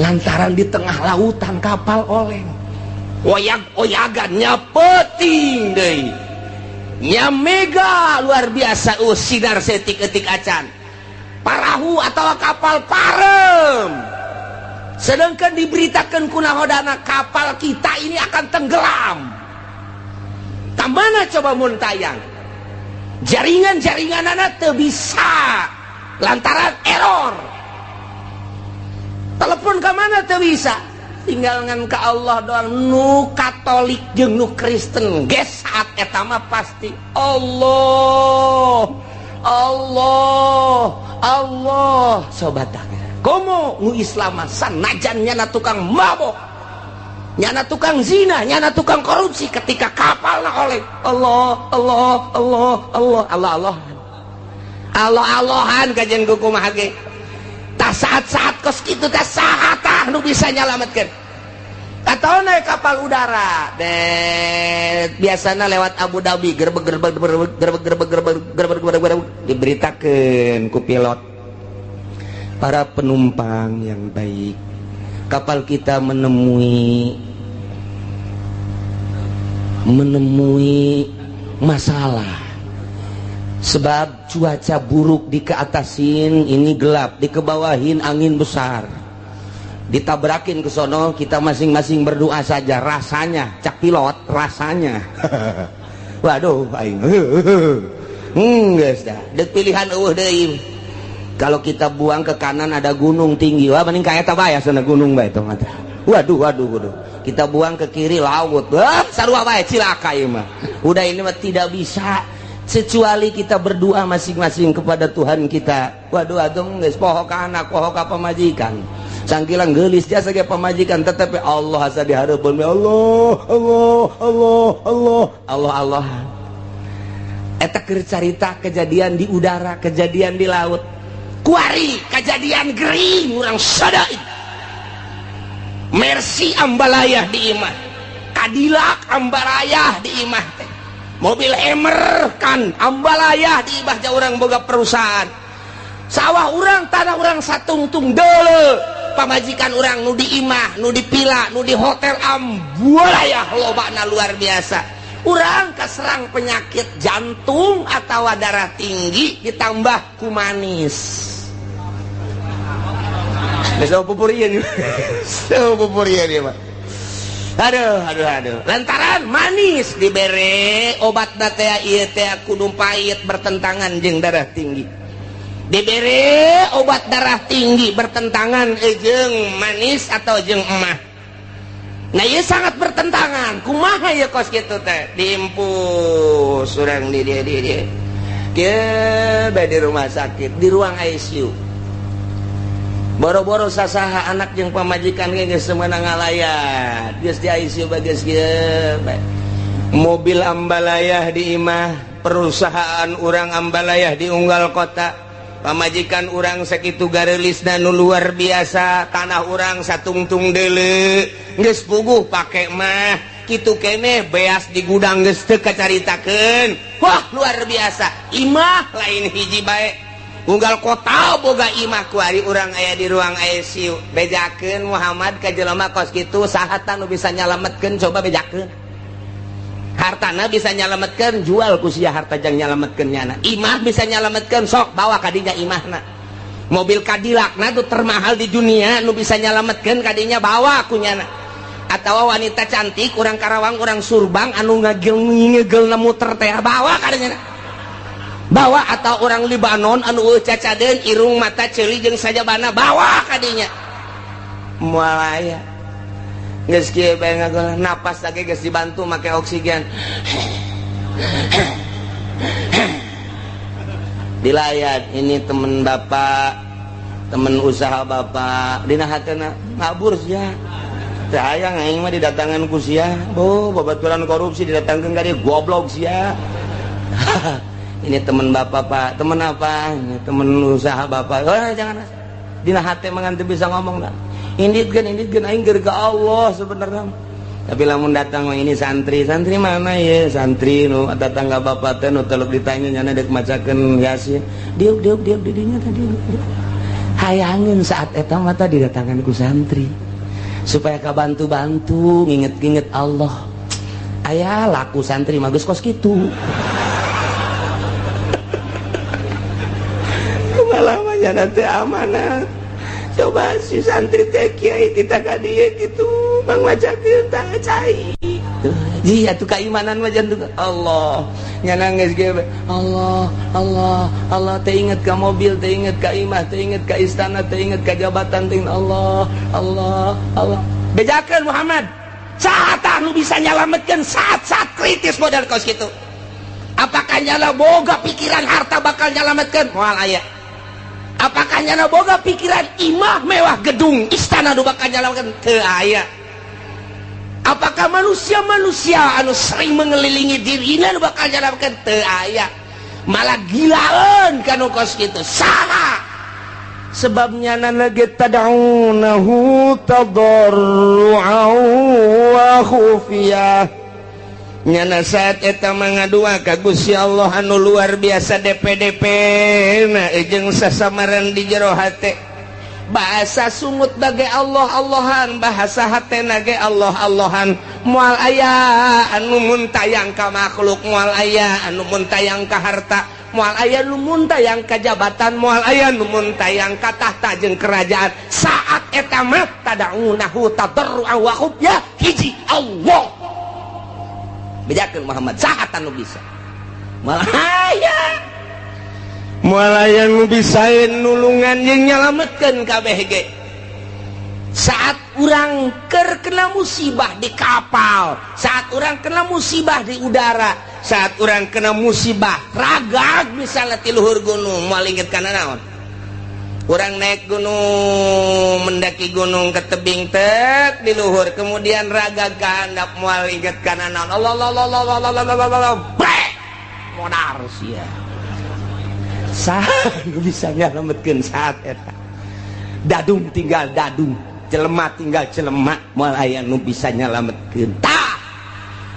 Lantaran di tengah lautan kapal oleng, oyag-oyagan nya peuting deui, nya mega luar biasa, sinar setik-etik acan, parahu atau kapal parem. Sedangkan diberitakan ku nahodana kapal kita ini akan tenggelam. Kamana coba mun tayang? Jaringan-jaringanana teu bisa lantaran error. Telepon ke mana tuh bisa, tinggal ngan ke Allah doang. Nu Katolik jeung nu Kristen geus saat eta mah pasti Allah Allah Allah. Sobat komo nu Islam sanajan nyana tukang mabok, nyana tukang zina, nyana tukang korupsi, ketika kapalna oleh Allah Allah Allah Allah Allah Allah Allah Allahan kajian kumaha ge. Tah saat-saat kos kitu teh saha tah nu bisa nyalametkeun? Atau naik kapal udara deh, biasana lewat Abu Dhabi, gerbek gerbek gerbek gerbek gerbek gerbek gerbek gerbek gerbek, diberitakeun ku pilot, para penumpang yang baik, kapal kita menemui masalah sebab cuaca buruk, di keatasin ini gelap, di kebawahin angin besar, ditabrakin ke sono. Kita masing-masing berdoa saja. Rasanya cak pilot, rasanya waduh aing geus dah deuk pilihan eueuh deui. Kalau kita buang ke kanan ada gunung tinggi, wah mending ka eta bae sana gunung bae tong mata. Waduh waduh waduh. Kita buang ke kiri laut, wah sarua bae cilaka ieu mah. Udah ini mah tidak bisa kecuali kita berdoa masing-masing kepada Tuhan kita. Waduh aduh geus poho ka anak, poho ka pamajikan. Sangkilang geulis jasa ge pamajikan, tetapi Allah asa dihareupeun, Allah Allah Allah Allah Allah Allah. Eta keur carita kejadian di udara, kejadian di laut. Kuari kejadian gering urang sadai. Mercy ambalayah di imah, Cadillac ambalayah di imah teh. Mobil Hammer kan ambalayah di imah jauh urang boga perusahaan. Sawah urang, tanah urang satungtung deuleu. Pamajikan urang nu di imah, nu di pila, nu di hotel ambalayah lobana luar biasa. Urang keserang penyakit jantung atau darah tinggi ditambah ku manis. Geus pupurian, pupurian ieu mah. Aduh, aduh, aduh. Lantaran manis dibere obat teh ieu teh kudu pahit bertentangan jeung darah tinggi. Dibere obat darah tinggi bertentangan jeung manis atau jeung emah. Nah ieu sangat bertentangan. Kumaha ieu kos kitu teh? Diimpus urang di dieu di dieu. Kieu bae di rumah sakit, di ruang ICU. Boro-boro sasaha anak jeung pamajikan ge geus meunang ngalayat. Geus di ICU bae geus kieu bae. Mobil ambalayah di imah, perusahaan urang ambalayah di unggal kota. Pamajikan urang sakitu gareulisna nu luar biasa, tanah urang satungtung deuleu, geus puguh pake mah. Kitu keneh beas di gudang geus teu kacaritakeun. Wah, luar biasa. Imah lain hiji bae. Unggal kota boga imah kuari urang aya di ruang ICU. Bejakeun Muhammad ka jelema kos kitu saha tah nu bisa nyalametkeun, coba bejakeun. Hartana bisa nyalametkeun, jual ku sia harta jang nyalametkeun nyana. Imah bisa nyalametkeun, sok bawa kadinya imahna. Mobil Cadillac na tuh termahal di dunia nu bisa nyalametkeun kadinya bawa ku nyana. Atawa wanita cantik urang Karawang, urang Surbang anu ngagel-ngegelna muter teh bawa kadinya. Bawa atau orang Libanon anu cacadeun irung mata ceuli jeung sajabana bawa kadinya. Moal aya. Geus kieu bae ngagol napas lagi geus dibantu make oksigen. Dilayat ini temen bapak, temen usaha bapak, dina hatena ngabur sia. Teu hayang aing mah didatangan ku sia. Bo, babaturan korupsi didatangkeun ka dieu, goblok sia. Ini teman bapak, Pak. Teman apa? Ini teman usaha bapak. Oh, jangan. Dina hate mah teu bisa ngomong dah. Inditkeun, inditkeun, aing keur ka Allah sebenarnya. Tapi lamun datang mah, ini santri, santri mana ya? Santri nu tetangga bapak teh nu teluk ditanya nyana dek macakeun Yasin. Diuk diuk diuk di dinya tadi. Hayangeun saat eta mah tadi didatangan ku santri. Supaya kabantu-bantu nginget-nginget Allah. Aya laku santri mah geus kos kitu. Kumaha nyana teh amanah. Coba si santri teh kiai tita ka dieu kitu bang macakeun tah cai. Ji atuh keimanan mah jantung Allah. Nyana geus ge Allah, Allah, Allah teh inget ka mobil, teh inget ka imah, teh inget ka istana, teh inget ka jabatan, teh inget Allah, Allah, Allah. Bejakeun Muhammad. Saha tah nu bisa nyalametkeun saat-saat kritis model kos kitu? Apakah nyala boga pikiran harta bakal nyalametkeun? Moal aya. Apakah nyana boga pikiran imah mewah gedung istana nu bakal nyalametkeun? Teu aya. Apakah manusia-manusia anu sering mengelilingi dirina nu bakal nyalametkeun? Teu aya. Malah gilaeun kanu kos kitu. Saha? Sebabnya nyana ge tad'unahu tadarru'an wa khufiyah. Nyana saat eta mangadua ka Gusti Allah anu luar biasa DPDP na jeung sasamaran di jero hate. Bahasa sungut bage Allah Allahan, bahasa hatena ge Allah Allahan. Moal aya anu muntayang ka makhluk, moal aya anu muntayang ka harta, moal aya nu muntayang ka jabatan, moal aya nu muntayang ka tahta jeung kerajaan. Saat eta mah tad'unahu tadarruan wa khufya, hiji Allah. Bejakeun Muhammad, saha nu bisa? Moal aya. Moal aya nu bisa nulungan jeung nyalametkeun kabeh ge. Saat urang keur kena musibah di kapal, saat urang kena musibah di udara, saat urang kena musibah ragag misalnya ti luhur gunung, moal inget kana naon? Urang naik gunung, mendaki gunung ke tebing tek di luhur, kemudian ragag ka handap, moal inget kana naon? Allah Allah Allah Allah Allah Allah Allah Allah, brek modar sia. Saha nu bisa nyalametkeun saat eta? Dadung tinggal dadung, jelema tinggal jelema, moal aya nu bisa nyalametkeun. Tah,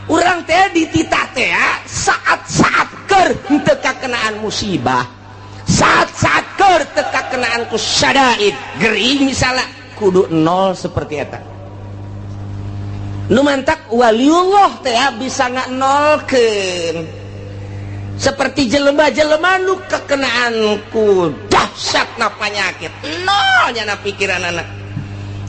urang teh dititah teh saat-saat keur henteu kakenaan musibah, saat-saat keur teu kakenaan ku syadaid, gering misalnya, kudu nol seperti eta. Nu mantak waliullah teh bisa nganolkeun. Seperti jelema-jelema nu kekenaan ku dahsyatna penyakit, nol nyana pikiran anak.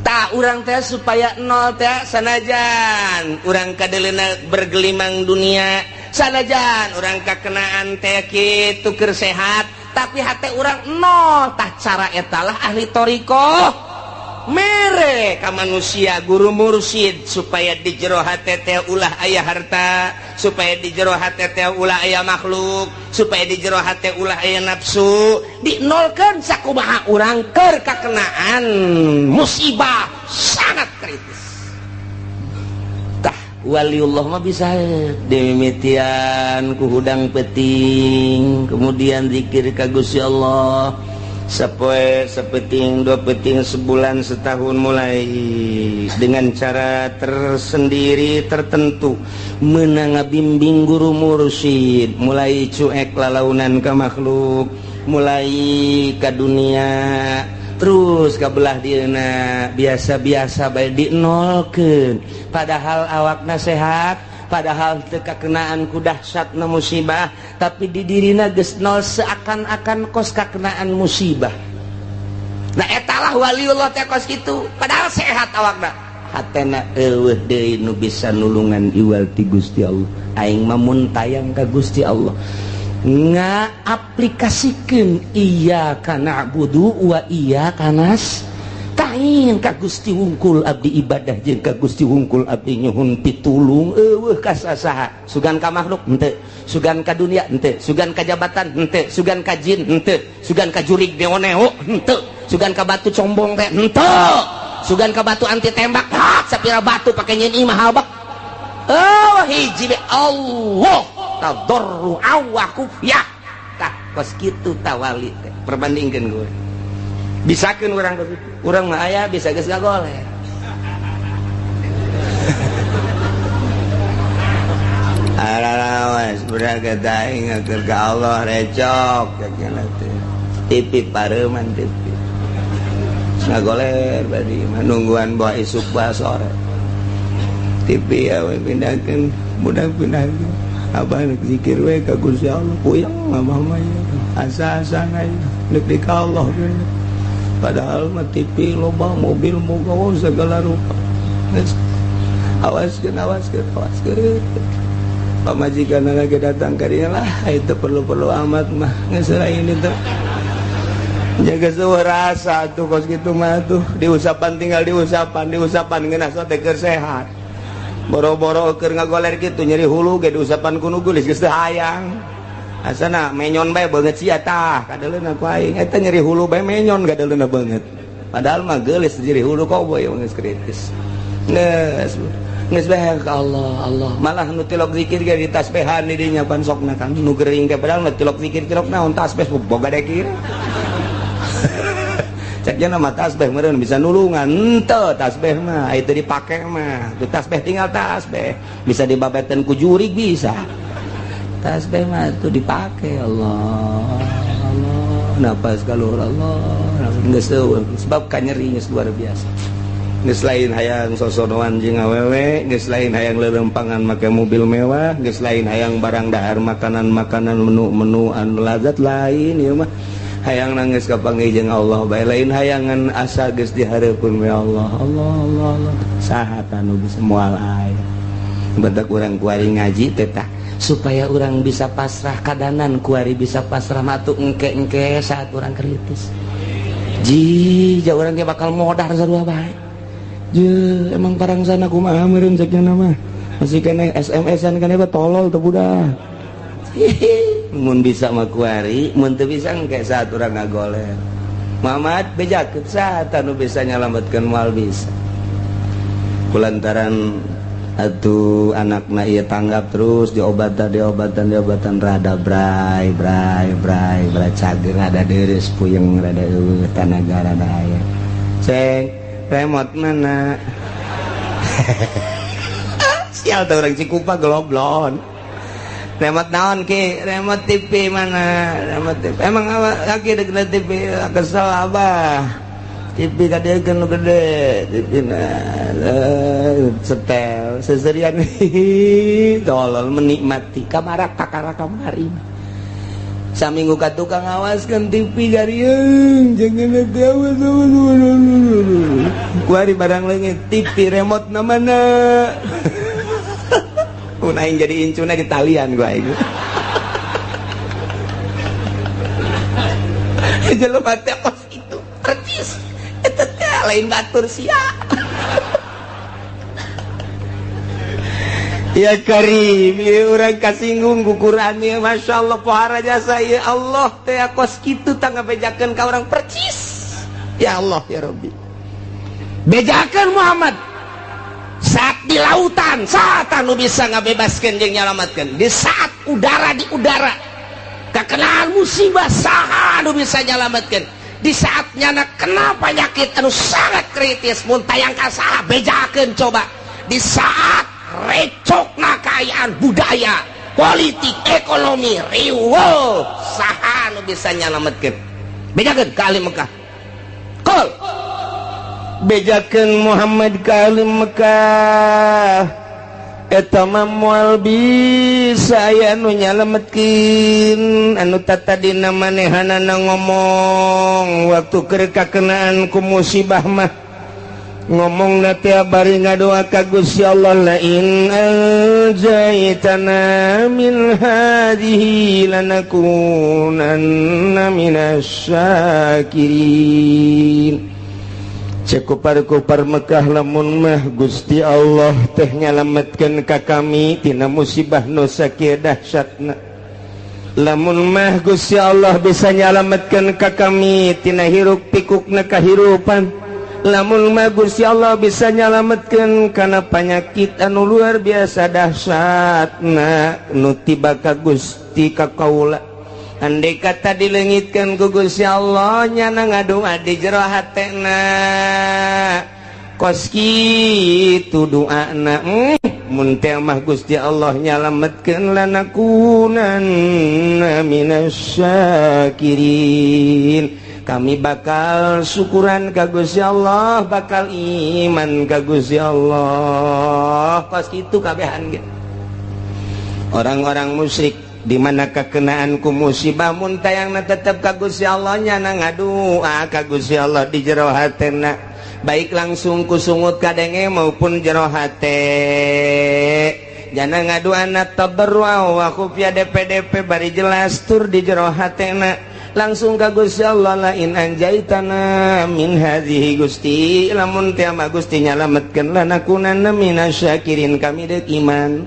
Tak urang teh supaya nol teh sanajan urang kadeleuna bergelimang dunia, sanajan urang kakenaan teh kitu keur sehat, tapi hate urang nol. Tah cara etalah ahli thoriqoh mere ka manusia guru mursyid supaya di jero hate teh ulah aya harta, supaya di jero hate teh ulah aya makhluk, supaya di jero hate ulah aya nafsu, dinolkeun sakumaha urang keur kakenaan musibah sangat kritis. Tah waliullah mah bisa dimimitian ku hudang peting, kemudian zikir ka Gusti Allah sapoe, sapeting, dua peting, sebulan, setahun, mulai dengan cara tersendiri tertentu menang bimbing guru mursyid, mulai cuek lalaunan ke makhluk, mulai ke dunia, terus ke belah dieuna biasa-biasa bae dinolkeun, padahal awakna sehat, padahal teu kakenaan ku dahsyatna musibah, tapi di dirina geus nol seakan-akan kos kakenaan musibah. Nah etalah waliullah teh kos kitu, padahal sehat awakna, hatena eueuh deui nu bisa nulungan iwal ti Gusti Allah. Aing mah mun tayang ka Gusti Allah ngaaplikasikeun iyyaka na'budu wa iyyaka nasta'in, ka Gusti wungkul abdi ibadah jeung ka Gusti wungkul abdi nyuhun pitulung, eueuh ka sasaha. Sugan ka makhluk henteu, sugan ka dunia henteu, sugan ka jabatan henteu, sugan ka jin henteu, sugan ka jurig neo-neo henteu, sugan ka batu combong teh henteu. Sugan ka batu anti tembak, hak sapira batu pake nyeun imah habak. Oh, hiji be Allah tadarru'a wa khufyah. Tah kos kitu tawali teh. Perbandingkeun gue. Bisakeun urang urang mah aya bisa geus ngagoler. Ararawas beragad aing ngatur ka Allah recok cenah teh. TV pareuman TV. Ngagoler badi mah nungguan bawa isuk bawa sore. TV ya we pindahkeun, budak pindahkeun. Abah nek zikir we ka Gusti Allah, puyeng abah mah ieu. Asa-asana ieu nek di ka Allah bener. Padahal mah TV loba, mobil moga segala rupa. Awaskeun, awaskeun, awaskeun. Pamajikan lagi datang ka dieu lah, itu perlu-perlu amat mah geus lain itu. Jaga sewa rasa tuh kos gitu mah tuh diusapan tinggal diusapan, diusapan ngeunah teh keur sehat. Boro-boro keur ngagoler kitu nyeri hulu ge diusapan ku nu geulis geus teu hayang. Asana menyon bae beungeut sia tah kadeuleuna ku aing eta nyeri hulu bae menyon kadeuleuna beungeut. Padahal mah geulis nyeri hulu koboy geus kritis. Geus geus bae ka Allah, Allah malah nu tilok zikir ge ditasbehan di dinya pan sokna kan nu gering ge padahal nu tilok zikir tilok naon tasbeh boga dekir. Cek nya mah tasbeh meureun bisa nulungan henteu tasbeh mah itu dipake mah tu tasbeh tinggal tasbeh bisa dibabetan ku jurig bisa tasbeh mah itu dipake Allah Allah napas kaluhur Allah geus eueuh sebab kanyeri geus luar biasa. Geus lain hayang sosonoan jeung awewe, geus lain hayang lelempangan make mobil mewah, geus lain hayang barang dahar makanan-makanan menu-menu anu lazat lain ieu mah. Hayang nangis kapanggih jeung Allah bae lain hayangan asa geus dihareupeun we Allah. Allah Allah Allah. Saha tanu bisa moal aya. Badak urang kuari ngaji teh tah supaya urang bisa pasrah kadanan kuari bisa pasrah matu engke-engke saat urang kritis. Ji, jauh urang ge bakal modar sarua bae. Je, emang parang sana kumaha meureun cek nya mah. Masih kene SMS-an kan eta tolol teu budak. Mun bisa mah kuari, mun teu bisa engke saat urang ngagoler. Muhammad bejakeun saha nu bisa nyalametkeun moal bisa. Kulantaran atuh anakna ieu tanggap terus diobatan diobatan diobatan rada bray bray bray bray cager rada deureus puyeng rada eueuh tanaga rada aya. Ceng remote mana? Sial tuh orang Cikupa geloblon. Remote naon ki? Remote TV mana? Remote TV. Emang awak lagi dek TV kesel abah. TV kadiekeun nu gede, TV na setel seserian tolol menikmati kamara kakara kamari. Saminggu ka tukang ngawaskeun TV gariung jangan nanti awas awas. Kuari barang leungit TV remote na mana? Mun aing jadi incuna di talian gua aing. Jelema teh kos kitu percis. Eta teh lain batur sia. Ya Karim, ya urang kasinggung ku Quran ya Masya Allah pohara jasa ya Allah teh kos kitu tah ngabejakeun ka urang percis. Ya Allah ya Rabbi. Bejakeun Muhammad saat di lautan, saat anu bisa ngabebaskeun jeung nyalametkeun. Di saat udara di udara kakenaan musibah saha anu bisa nyalametkeun. Di saat nyana kena penyakit anu sangat kritis mun tayang ka saha bejakeun coba. Di saat recokna kaayaan budaya, politik, ekonomi riweuh saha anu bisa nyalametkeun. Bejakeun ka ahli Mekah. Qol bejakeun Muhammad ka ahli Mekah eta mah moal bisa aya anu nyalametkeun anu tatadina manehanana ngomong waktu keur kakenaan ku musibah mah ngomongna teh bari ngadoa ka Gusti Allah la in anjaytana min hadhihi lanakunanna minasyakirin. Cek kupar-kupar Mekah lamun mah Gusti Allah teh nyalametkeun ka kami tina musibah nu sakieu dahsyatna. Lamun mah Gusti Allah bisa nyalametkeun ka kami tina hiruk pikukna kahirupan. Lamun mah Gusti Allah bisa nyalametkeun kana panyakit anu luar biasa dahsyatna nu tiba ka Gusti ka kaula. Andai kata dilengitkeun ku Gusti Allah nyana ngadua di jero hatena. Kos kitu doana mun teh mah Gusti Allah nyalametkeun lanakunanna minasyakirin. Kami bakal syukuran ka Gusti Allah, bakal iman ka Gusti Allah. Kos kitu kabehan ge. Orang-orang musyrik di mana kekenaan ku musibah mun tayangna tetep ka Gusti Allah nyana ngadua ka Gusti Allah di jero hatena, baik langsung ku sungut kadenge maupun jero hate. Jana ngaduana tabarru wa khufya DPDP bari jelas tur di jero hatena. Langsung ka Gusti Allah lain anjaitana min hadhihi Gusti lamun teh mah Gusti nyalametkeun lanakunanna minasyakirin kami deuk iman.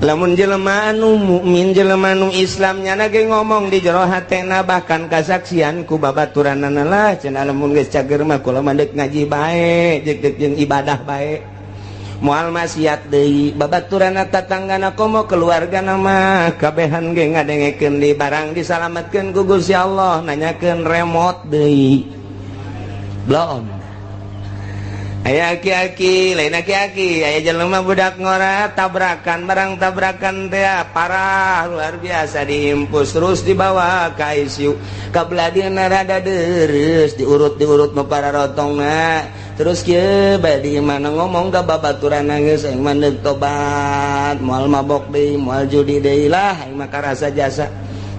Lamun jelema anu mukmin jelema anu Islam nyana ge ngomong di jero hatena bahkan kasaksian ku babaturanana lah cenah lamun geus cager mah kula mah deuk ngaji bae jeung deuk jeung ibadah bae. Moal maksiat deui babaturanna tatanggana komo keluargana mah kabehan ge ngadengekeun di barang disalametkeun ku Gusti Allah nanyakeun remote deui. Belum. Aya aki-aki, lain aki-aki, aya jelema budak ngora tabrakan, barang tabrakan teh parah luar biasa diimpus terus dibawa ka ICU. Kabeladieuna rada deres diurut-diurut nu para rotongna. Terus kieu bae di mana ngomong ka babaturan geus aing mah deuk tobat, moal mabok deui, moal judi deui lah aing mah karasa jasa.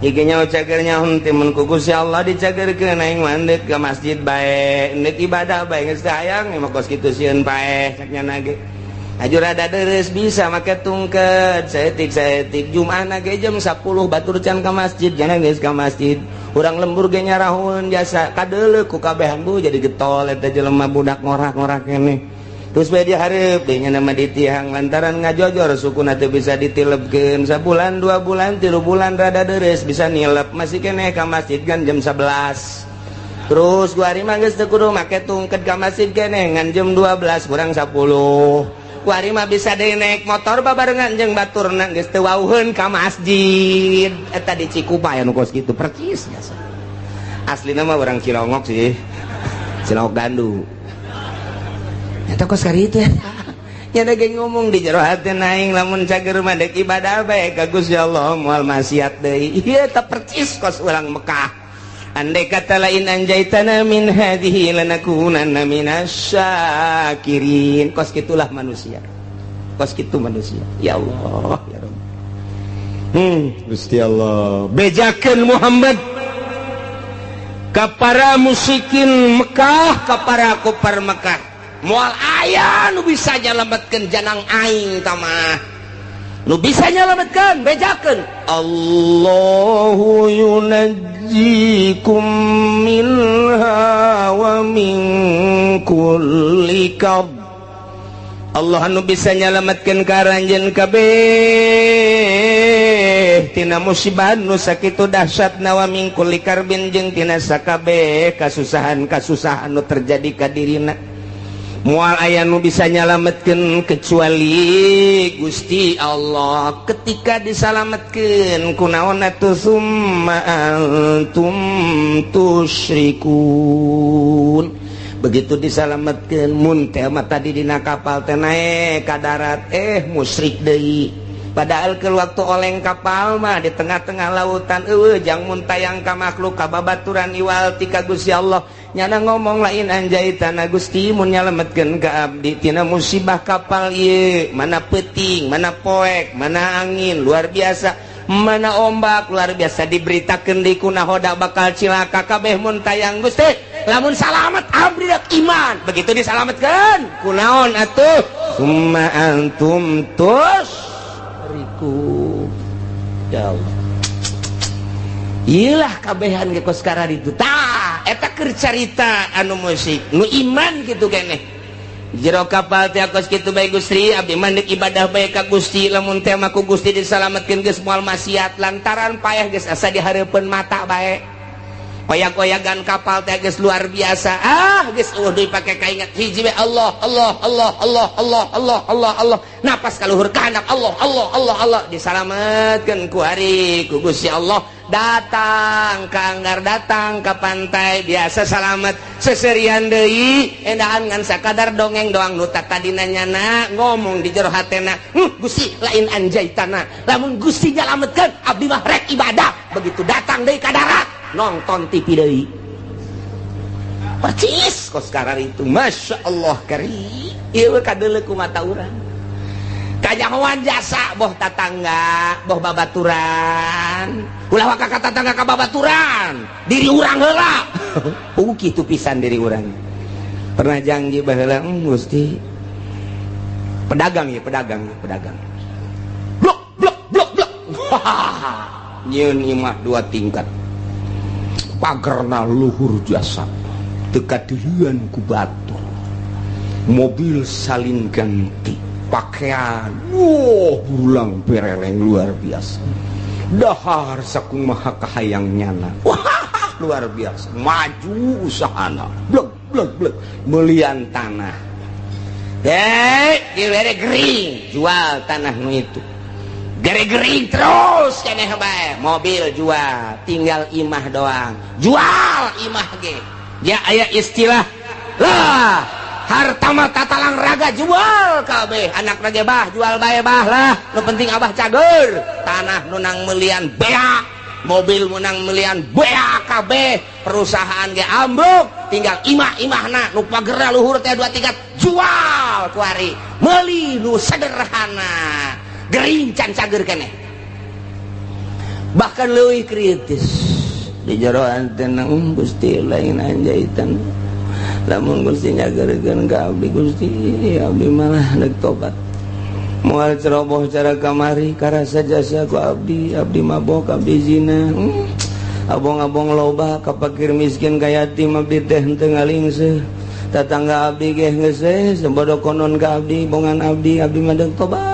Iki nyaho cager nyaho teh mun ku Gusti Allah dicagerkeun aing mah deuk ka masjid bae, deuk ibadah bae geus teh hayang mah kos kitu sieun paeh cak nyana ge. Aju rada deres bisa make tungket saeutik-saeutik Jumatna ge jam 10 batur can ka masjid, jana geus ka masjid. Urang lembur ge nyarahun jasa kadeuleuh ku kabehan bu jadi getol eta jelema budak ngorak-ngorak keneh. Terus bae dihareup deui nya nama ditihang lantaran ngajojor sukuna teu bisa ditilebkeun sabulan 2 bulan 3 bulan rada deres bisa nilep masih keneh ka masjid kan jam 11. Terus gua ari mah geus teu kudu make tungket ka masjid keneh ngan jam 12 kurang 10. Gua ari mah bisa deui naik motor babarengan jeung baturna geus teu wauheun ka masjid. Eta di Cikupa aya nu kos kitu percis biasa. Aslina mah urang Cilongok sih. Cilongok Gandu. Eta kos kari itu ya. Nya ge ngomong di jero hati aing lamun cager mah deuk ibadah bae ka Gusti Allah moal maksiat deui. Ieu eta percis kos urang Mekah. Andai kata lain anjaitana min hadhihi lanakunanna minasyakirin. Kos kitulah manusia. Kos kitu manusia. Ya Allah ya Rabb. Gusti Allah bejakeun Muhammad ka para musyrikin Mekah, ka para kufar Mekah. Moal aya nu bisa nyalametkeun janang aing tamah. Nu bisa nyalametkeun bejakeun. Allahu yunajjikum minha wa min kulli karb. Allah nu bisa nyalametkeun ka aranjeun kabeh tina musibah nu sakitu dahsyatna wa min kulli karbin jeung tina sakabeh kasusahan-kasusahan nu terjadi ka dirina. Moal aya nu bisa nyalametkeun kecuali Gusti Allah. Ketika disalametkeun kunaon atuh summa antum tusyrikun. Begitu disalametkeun mun teh mah tadi dina kapal teh naek ka darat musyrik deui. Padahal ke waktu oleng kapal mah di tengah-tengah lautan eueuh jang mun tayang ka makhluk ka babaturan iwal ti ka Gusti Allah. Nyana ngomong lain anjaitana Gusti mun nyalametkeun ka abdi tina musibah kapal ieu, mana peuting, mana poek, mana angin luar biasa, mana ombak luar biasa diberitakeun di kunahoda bakal cilaka kabeh mun tayang Gusti. Lamun salamet abdi dak iman. Begitu disalametkeun kunaon atuh summa antum tus riku. Ya Allah. Iyalah kabehan ge kos kararitu. Tah, eta keur carita anu musik, nu iman kitu keneh. Jero kapal teh kos kitu bae Gusti, abdi mah deuk ibadah bae ka Gusti, lamun teh mah ku Gusti disalametkeun geus moal maksiat lantaran payah geus asa dihareupeun mata bae. Oyak-oyagan kapal teh geus luar biasa. Ah, geus eueuh deui pake kaingat hiji we Allah Allah Allah Allah Allah Allah Allah Allah. Napas ka luhur ka handap Allah Allah Allah Allah disalametkeun ku hari ku Gusti Allah. Datang ka anggar datang ka pantai biasa salamet seserian deui endaan ngan sakadar dongeng doang nu tadina nyana ngomong di jero hatena, Gusti lain anjaitana lamun Gusti nyalametkeun abdi mah rek ibadah. Begitu datang deui ka darat nonton TV deui percis kos karar itu. Masya Allah kari ieu kadeuleu ku mata urang kanyahoan jasa boh tatangga boh babaturan ulah waka ka tatangga ka babaturan diri urang heula. Kitu pisan diri urang pernah janji baheula Gusti pedagang ya pedagang ya pedagang blok blok blok blok nyieun imah 2 tingkat pagerna luhur jasa teu kadeuleun ku batur mobil salin ganti pakaian wuh bulang pereleng luar biasa dahar sakumaha kahayang nyana wah luar biasa maju usahana blek blek blek melian tanah deh dibere gering jual tanah nu itu gering-gering terus keneh bae mobil jual tinggal imah doang jual imah ge ya aya istilah lah harta mah tatalang raga jual kabeh anak ge bah jual bae bah lah nu penting abah cager tanah nu nang melian beak mobil menang melian beak kabeh perusahaan ge ambruk tinggal imah-imahna nu pagerna luhur teh 2 tingkat jual kuari meuli nu sederhana gering can cager keneh bahkan leuwih kritis di jero antena Gusti lain anjaitan lamun Gusti nyagerkeun ka abdi Gusti abdi malah deuk tobat moal ceroboh cara kamari karasa jasa ku abdi abdi mabok abdi zina abong-abong loba ka fakir miskin ka yatim abdi teh henteu ngalingseh tatangga abdi ge geus we sebodo konon ka abdi bongan abdi abdi mah deuk tobat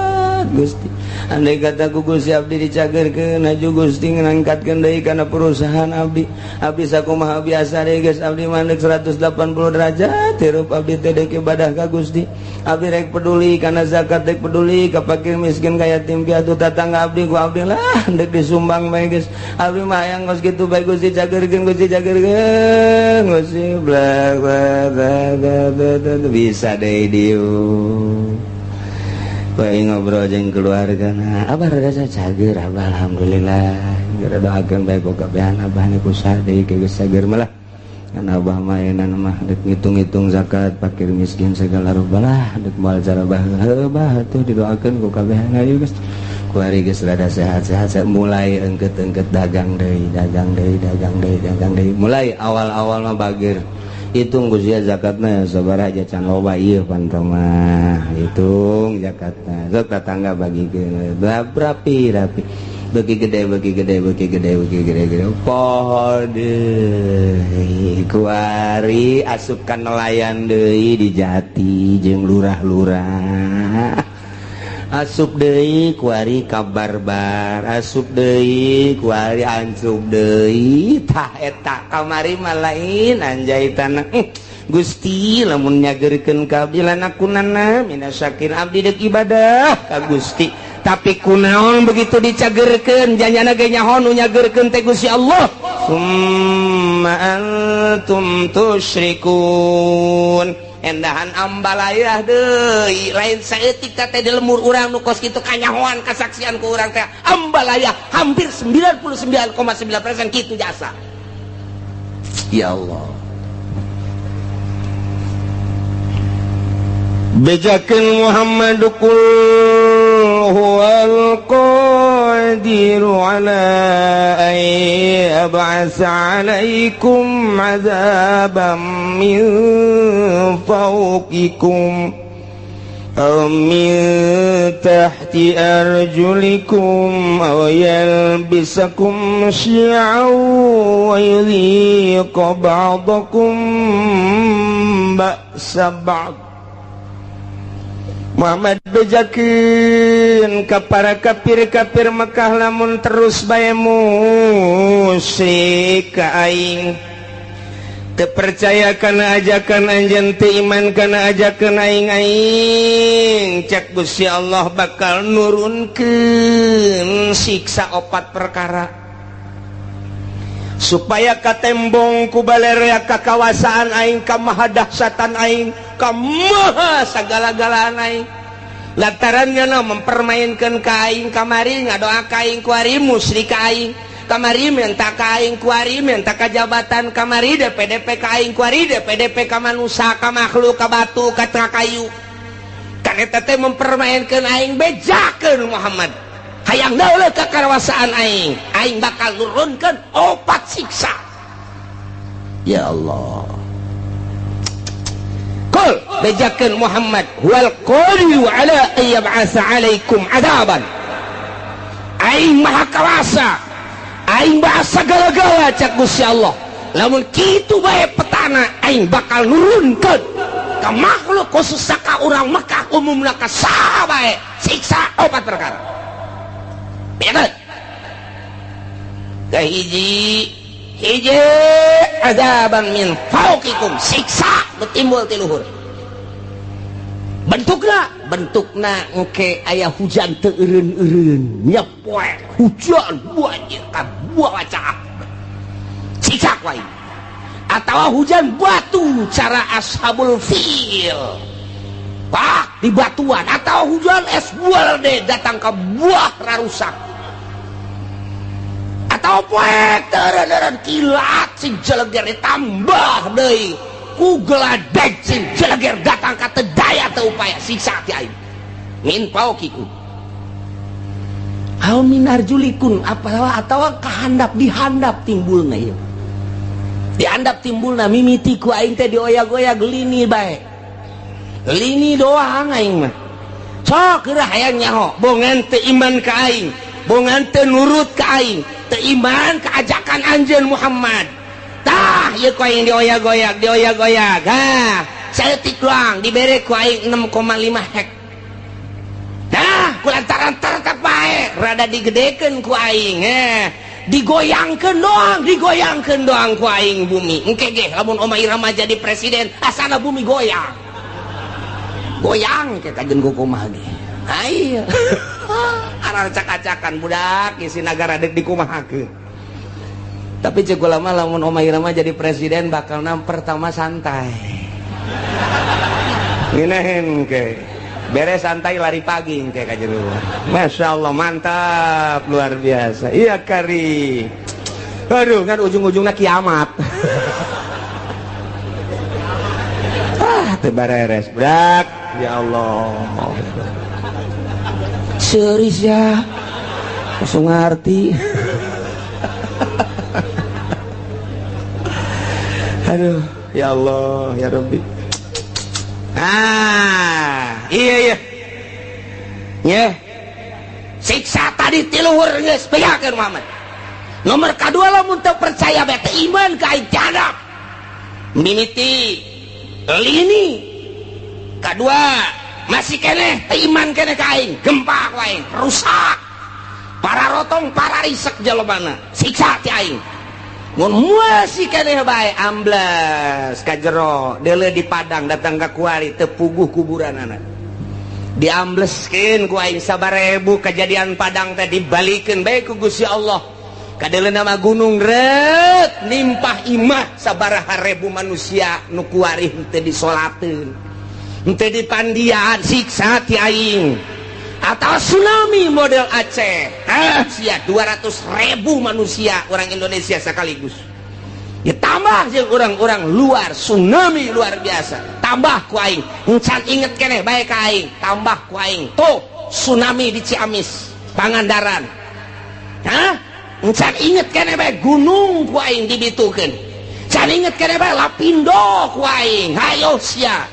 Gusti andai kata ku Gusti abdi dicagerkeun aju Gusti ngangkatkeun deui kana perusahaan abdi abdi sakumaha biasa deui geus abdi mah deuk 180 derajat hirup abdi teh deuk ibadah ka Gusti abdi rek peduli kana zakat rek peduli ka fakir miskin ka yatim piatu tatangga abdi ku abdi lah deuk disumbang bae geus abdi mah hayang geus kitu bae Gusti cagerkeun Gusti cagerkeun Gusti bla bla bla bisa deui dieu bae ngobrol jeung keluarga nah abah rada cager abah alhamdulillah gara doakeun bae ku kabehan abah ni kusaha deui geus cager malah kan abah mah euna mah deuk ngitung-ngitung zakat fakir miskin segala rupa lah deuk moal cara bah heuh bah atuh didoakeun ku kabehan ayu geus kuari geus rada sehat-sehat mulai engket-engket dagang deui dagang deui dagang deui dagang deui mulai awal-awal mah bageur hitung Gusti zakatna sabaraha aja can loba ieu pan mah hitung zakatna sok tatangga bagikeun rapi rapi beuki gede beuki gede beuki gede beuki gede gede poho deui kuari asup ka nelayan deui di jati jeung lurah-lurah asup deui kuari ka barbar asup deui kuari ancup deui tah eta kamari mah lain anjaitana Gusti lamun nyagerkeun ka abdi lanakunana minasyakirin abdi deuk ibadah ka Gusti tapi kunaon begitu dicagerkeun janyana ge nyaho nu nyagerkeun teh Gusti Allah summa antum tusyrikun endahan ambalayah deui lain saeutik teh di lemur urang nu kos kitu kanyahoan kasaksian ku urang teh ambalayah hampir 99,9% kitu jasa ya Allah bejakeun Muhammad qul huwal qadiru ala ay yab'atsa 'alaikum 'adzaban min fawqikum aw min tahti arjulikum aw yalbisakum syi'an wa yudhiqa ba'dakum ba'sa ba'd. Muhammad bejakeun ka para kafir-kafir Mekah lamun terus bae musyrik ka aing teu percaya kana ajakan anjeun, teu iman kana ajakan aing, aing cek Gusti Allah bakal nurunkeun siksa opat perkara supaya katembong ku balerea kakawasaan aing, ka mahadahsatan aing, ka maha sagala-galaan aing. Lantaran nya mempermainkan ka aing, kamari ngadoa ka aing kuari musyrik ka aing, kamari minta ka aing kuari minta ka jabatan, kamari DPDP ka aing kuari DPDP ka manusia, ka makhluk, ka batu, ka kayu. Kan eta teh mempermainkan aing. Bejakeun Muhammad, hayang dauleuh kakawasaan aing, aing bakal nurunkeun opat siksa. Ya Allah, Qul bejakeun Muhammad, huwal qadiru ala an yab'atsa alaikum adaban. Aing maha kawasa, aing maha sagala-gala cak Gusti Allah. Lamun kitu bae petana, aing bakal nurunkeun ka makhluk khusus ka urang Mekah, umumna ka saha bae siksa opat perkara. Hiji hiji azaban min fauqikum, siksa nu timbul ti luhur. Bentukna bentukna engke aya hujan teu eureun-eureun nya poe hujan banjir ka buah caak siksa ku aing. Atawa hujan batu cara ashabul fil, pak di batuan, atau hujan es buah deh datang ke buah rarusak, atau poek teureun-eureun kilat sing jeleger ditambah deui ku geladeg sing jeleger datang ka teu daya teu upaya, siksa ti aing min fauqikum aw min arjulikum, apa atawa kahandap dihandap timbulna ieu, dihandap timbulna mimiti ku aing teh dioyag-oyag lini bae, lini doang aing mah sok geura hayang nyaho bongan teu iman ka aing, bongan teu nurut ka aing, teu iman ka ajakan anjeun Muhammad. Tah ieu ku aing dioyag-oyag, dioyag-oyag. Ha, saeutik doang dibere ku aing 6,5 hek. Nah, ku lantaran tetep bae rada digedekeun ku aing, digoyangkeun doang, digoyangkeun doang ku aing bumi. Engke ge lamun Oma Irama jadi presiden, asana bumi goyang. Goyang ke kajen kumaha ge. Ayo. Aracak-acakan budak isi nagara deuk dikumahakeun. Tapi cek ulama lamun Oma Irama jadi presiden bakal nam pertama santai. Ngeunaheun ke. Beres santai lari pagi engke ka jero. Masya Allah mantap luar biasa. Iya kari. Aduh kan ujung-ujungnya kiamat. Ah teu bareres budak. Ya Allah. Serius ya. Langsung ngerti. Aduh, ya Allah, ya Rabbi. Ah, iya iya. Ya. Siksa tadi ti luhur geus bejakeun Muhammad. Nomor kadua lamun teu percaya bae teu iman ka aing jadab. Mimiti lini. Kadua masih keneh teu iman keneh ka aing, gempa ku aing, rusak. Para rotong, para risek jalmana, siksa ti aing. Mun masih keneh bae ambles ka jero, deuleu di padang datang ka kuari teu puguh kuburanana. Diambleskeun ku aing sabarebu kejadian padang teh dibalikeun bae ku Gusti Allah. Kadeuleu nama gunung reut nimpah imah sabaraha ribu manusia nu kuari henteu disolateun. Henteu dipandian, siksa ti aing. Atau tsunami model Aceh, sia 200.000 manusia orang Indonesia sekaligus. Ditambah jeung orang-orang luar, tsunami luar biasa. Tambah ku aing, encan inget keneh bae ka aing, tambah ku aing. Tuh tsunami di Ciamis, Pangandaran. Hah? Encan inget keneh bae gunung ku aing dibitukeun. Can inget keneh bae Lapindo ku aing. Hayo sia.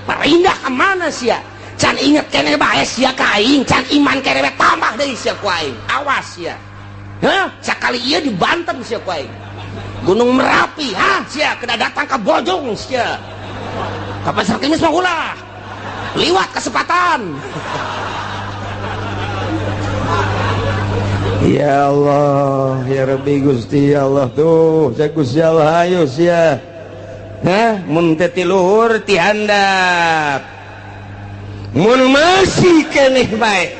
Pindah ke mana sia? Can inget keneh bae sia ka aing, can iman keneh bae tambah deui sia ku aing. Awas sia. Hah? Sakali ieu di Banten sia ku aing. Gunung Merapi, ha sia kena datang ke Bojong sia. Ka Pasar Kemis mah ulah. Liwat kesempatan. Ya Allah, ya Rabbi Gusti ya Allah tuh, saya Gusti Allah ayo sia. Hah, mun teu ti luhur ti handap. Mun masih keneh bae.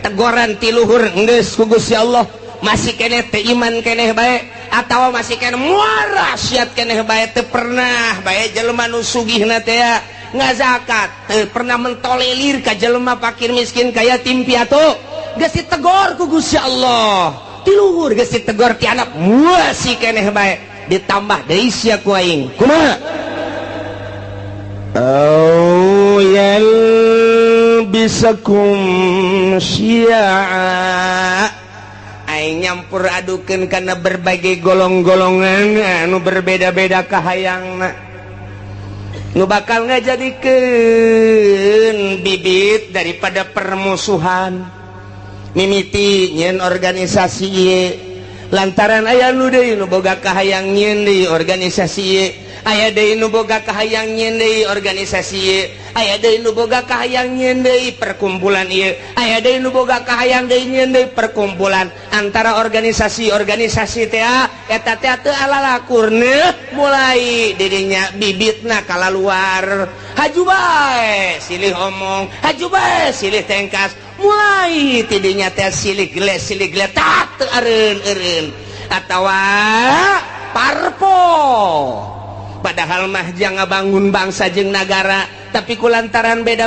Tegoran ti luhur geus ku Gusti Allah, masih keneh teu iman keneh bae atawa masih keneh muara siat keneh bae teu pernah bae jelema nu sugihna teh ngazakat, teu pernah mentolelir ka jelema fakir miskin kaya yatim piatu. Geus ditegor ku Gusti Allah ti luhur, geus ditegor ti anak masih keneh bae ditambah deui sia ku aing. Kumaha? Au yalbisakum syi'a, aing nyampur adukeun kana berbagai golong-golongan anu berbeda-beda kahayangna nu bakal ngajadikeun bibit daripada permusuhan. Mimiti nyeun organisasi ieu lantaran aya nu deui nu boga kahayang nyeun deui organisasi ieu, aya deui nu boga kahayang nyeun deui organisasi ieu, aya deui nu boga kahayang nyeun deui perkumpulan ieu, aya deui nu boga kahayang deui nyeun deui perkumpulan. Antara organisasi-organisasi teh eta teh teu alalakurna mulai dirinya bibitna kalaluar. Haju bae silih omong, haju bae silih tengkas, mulai tidinya teh silih gele silih gele tak teu eureun-eureun atawa parpol. Padahal mah jangan bangun bangsa jeung nagara, tapi kulantaran beda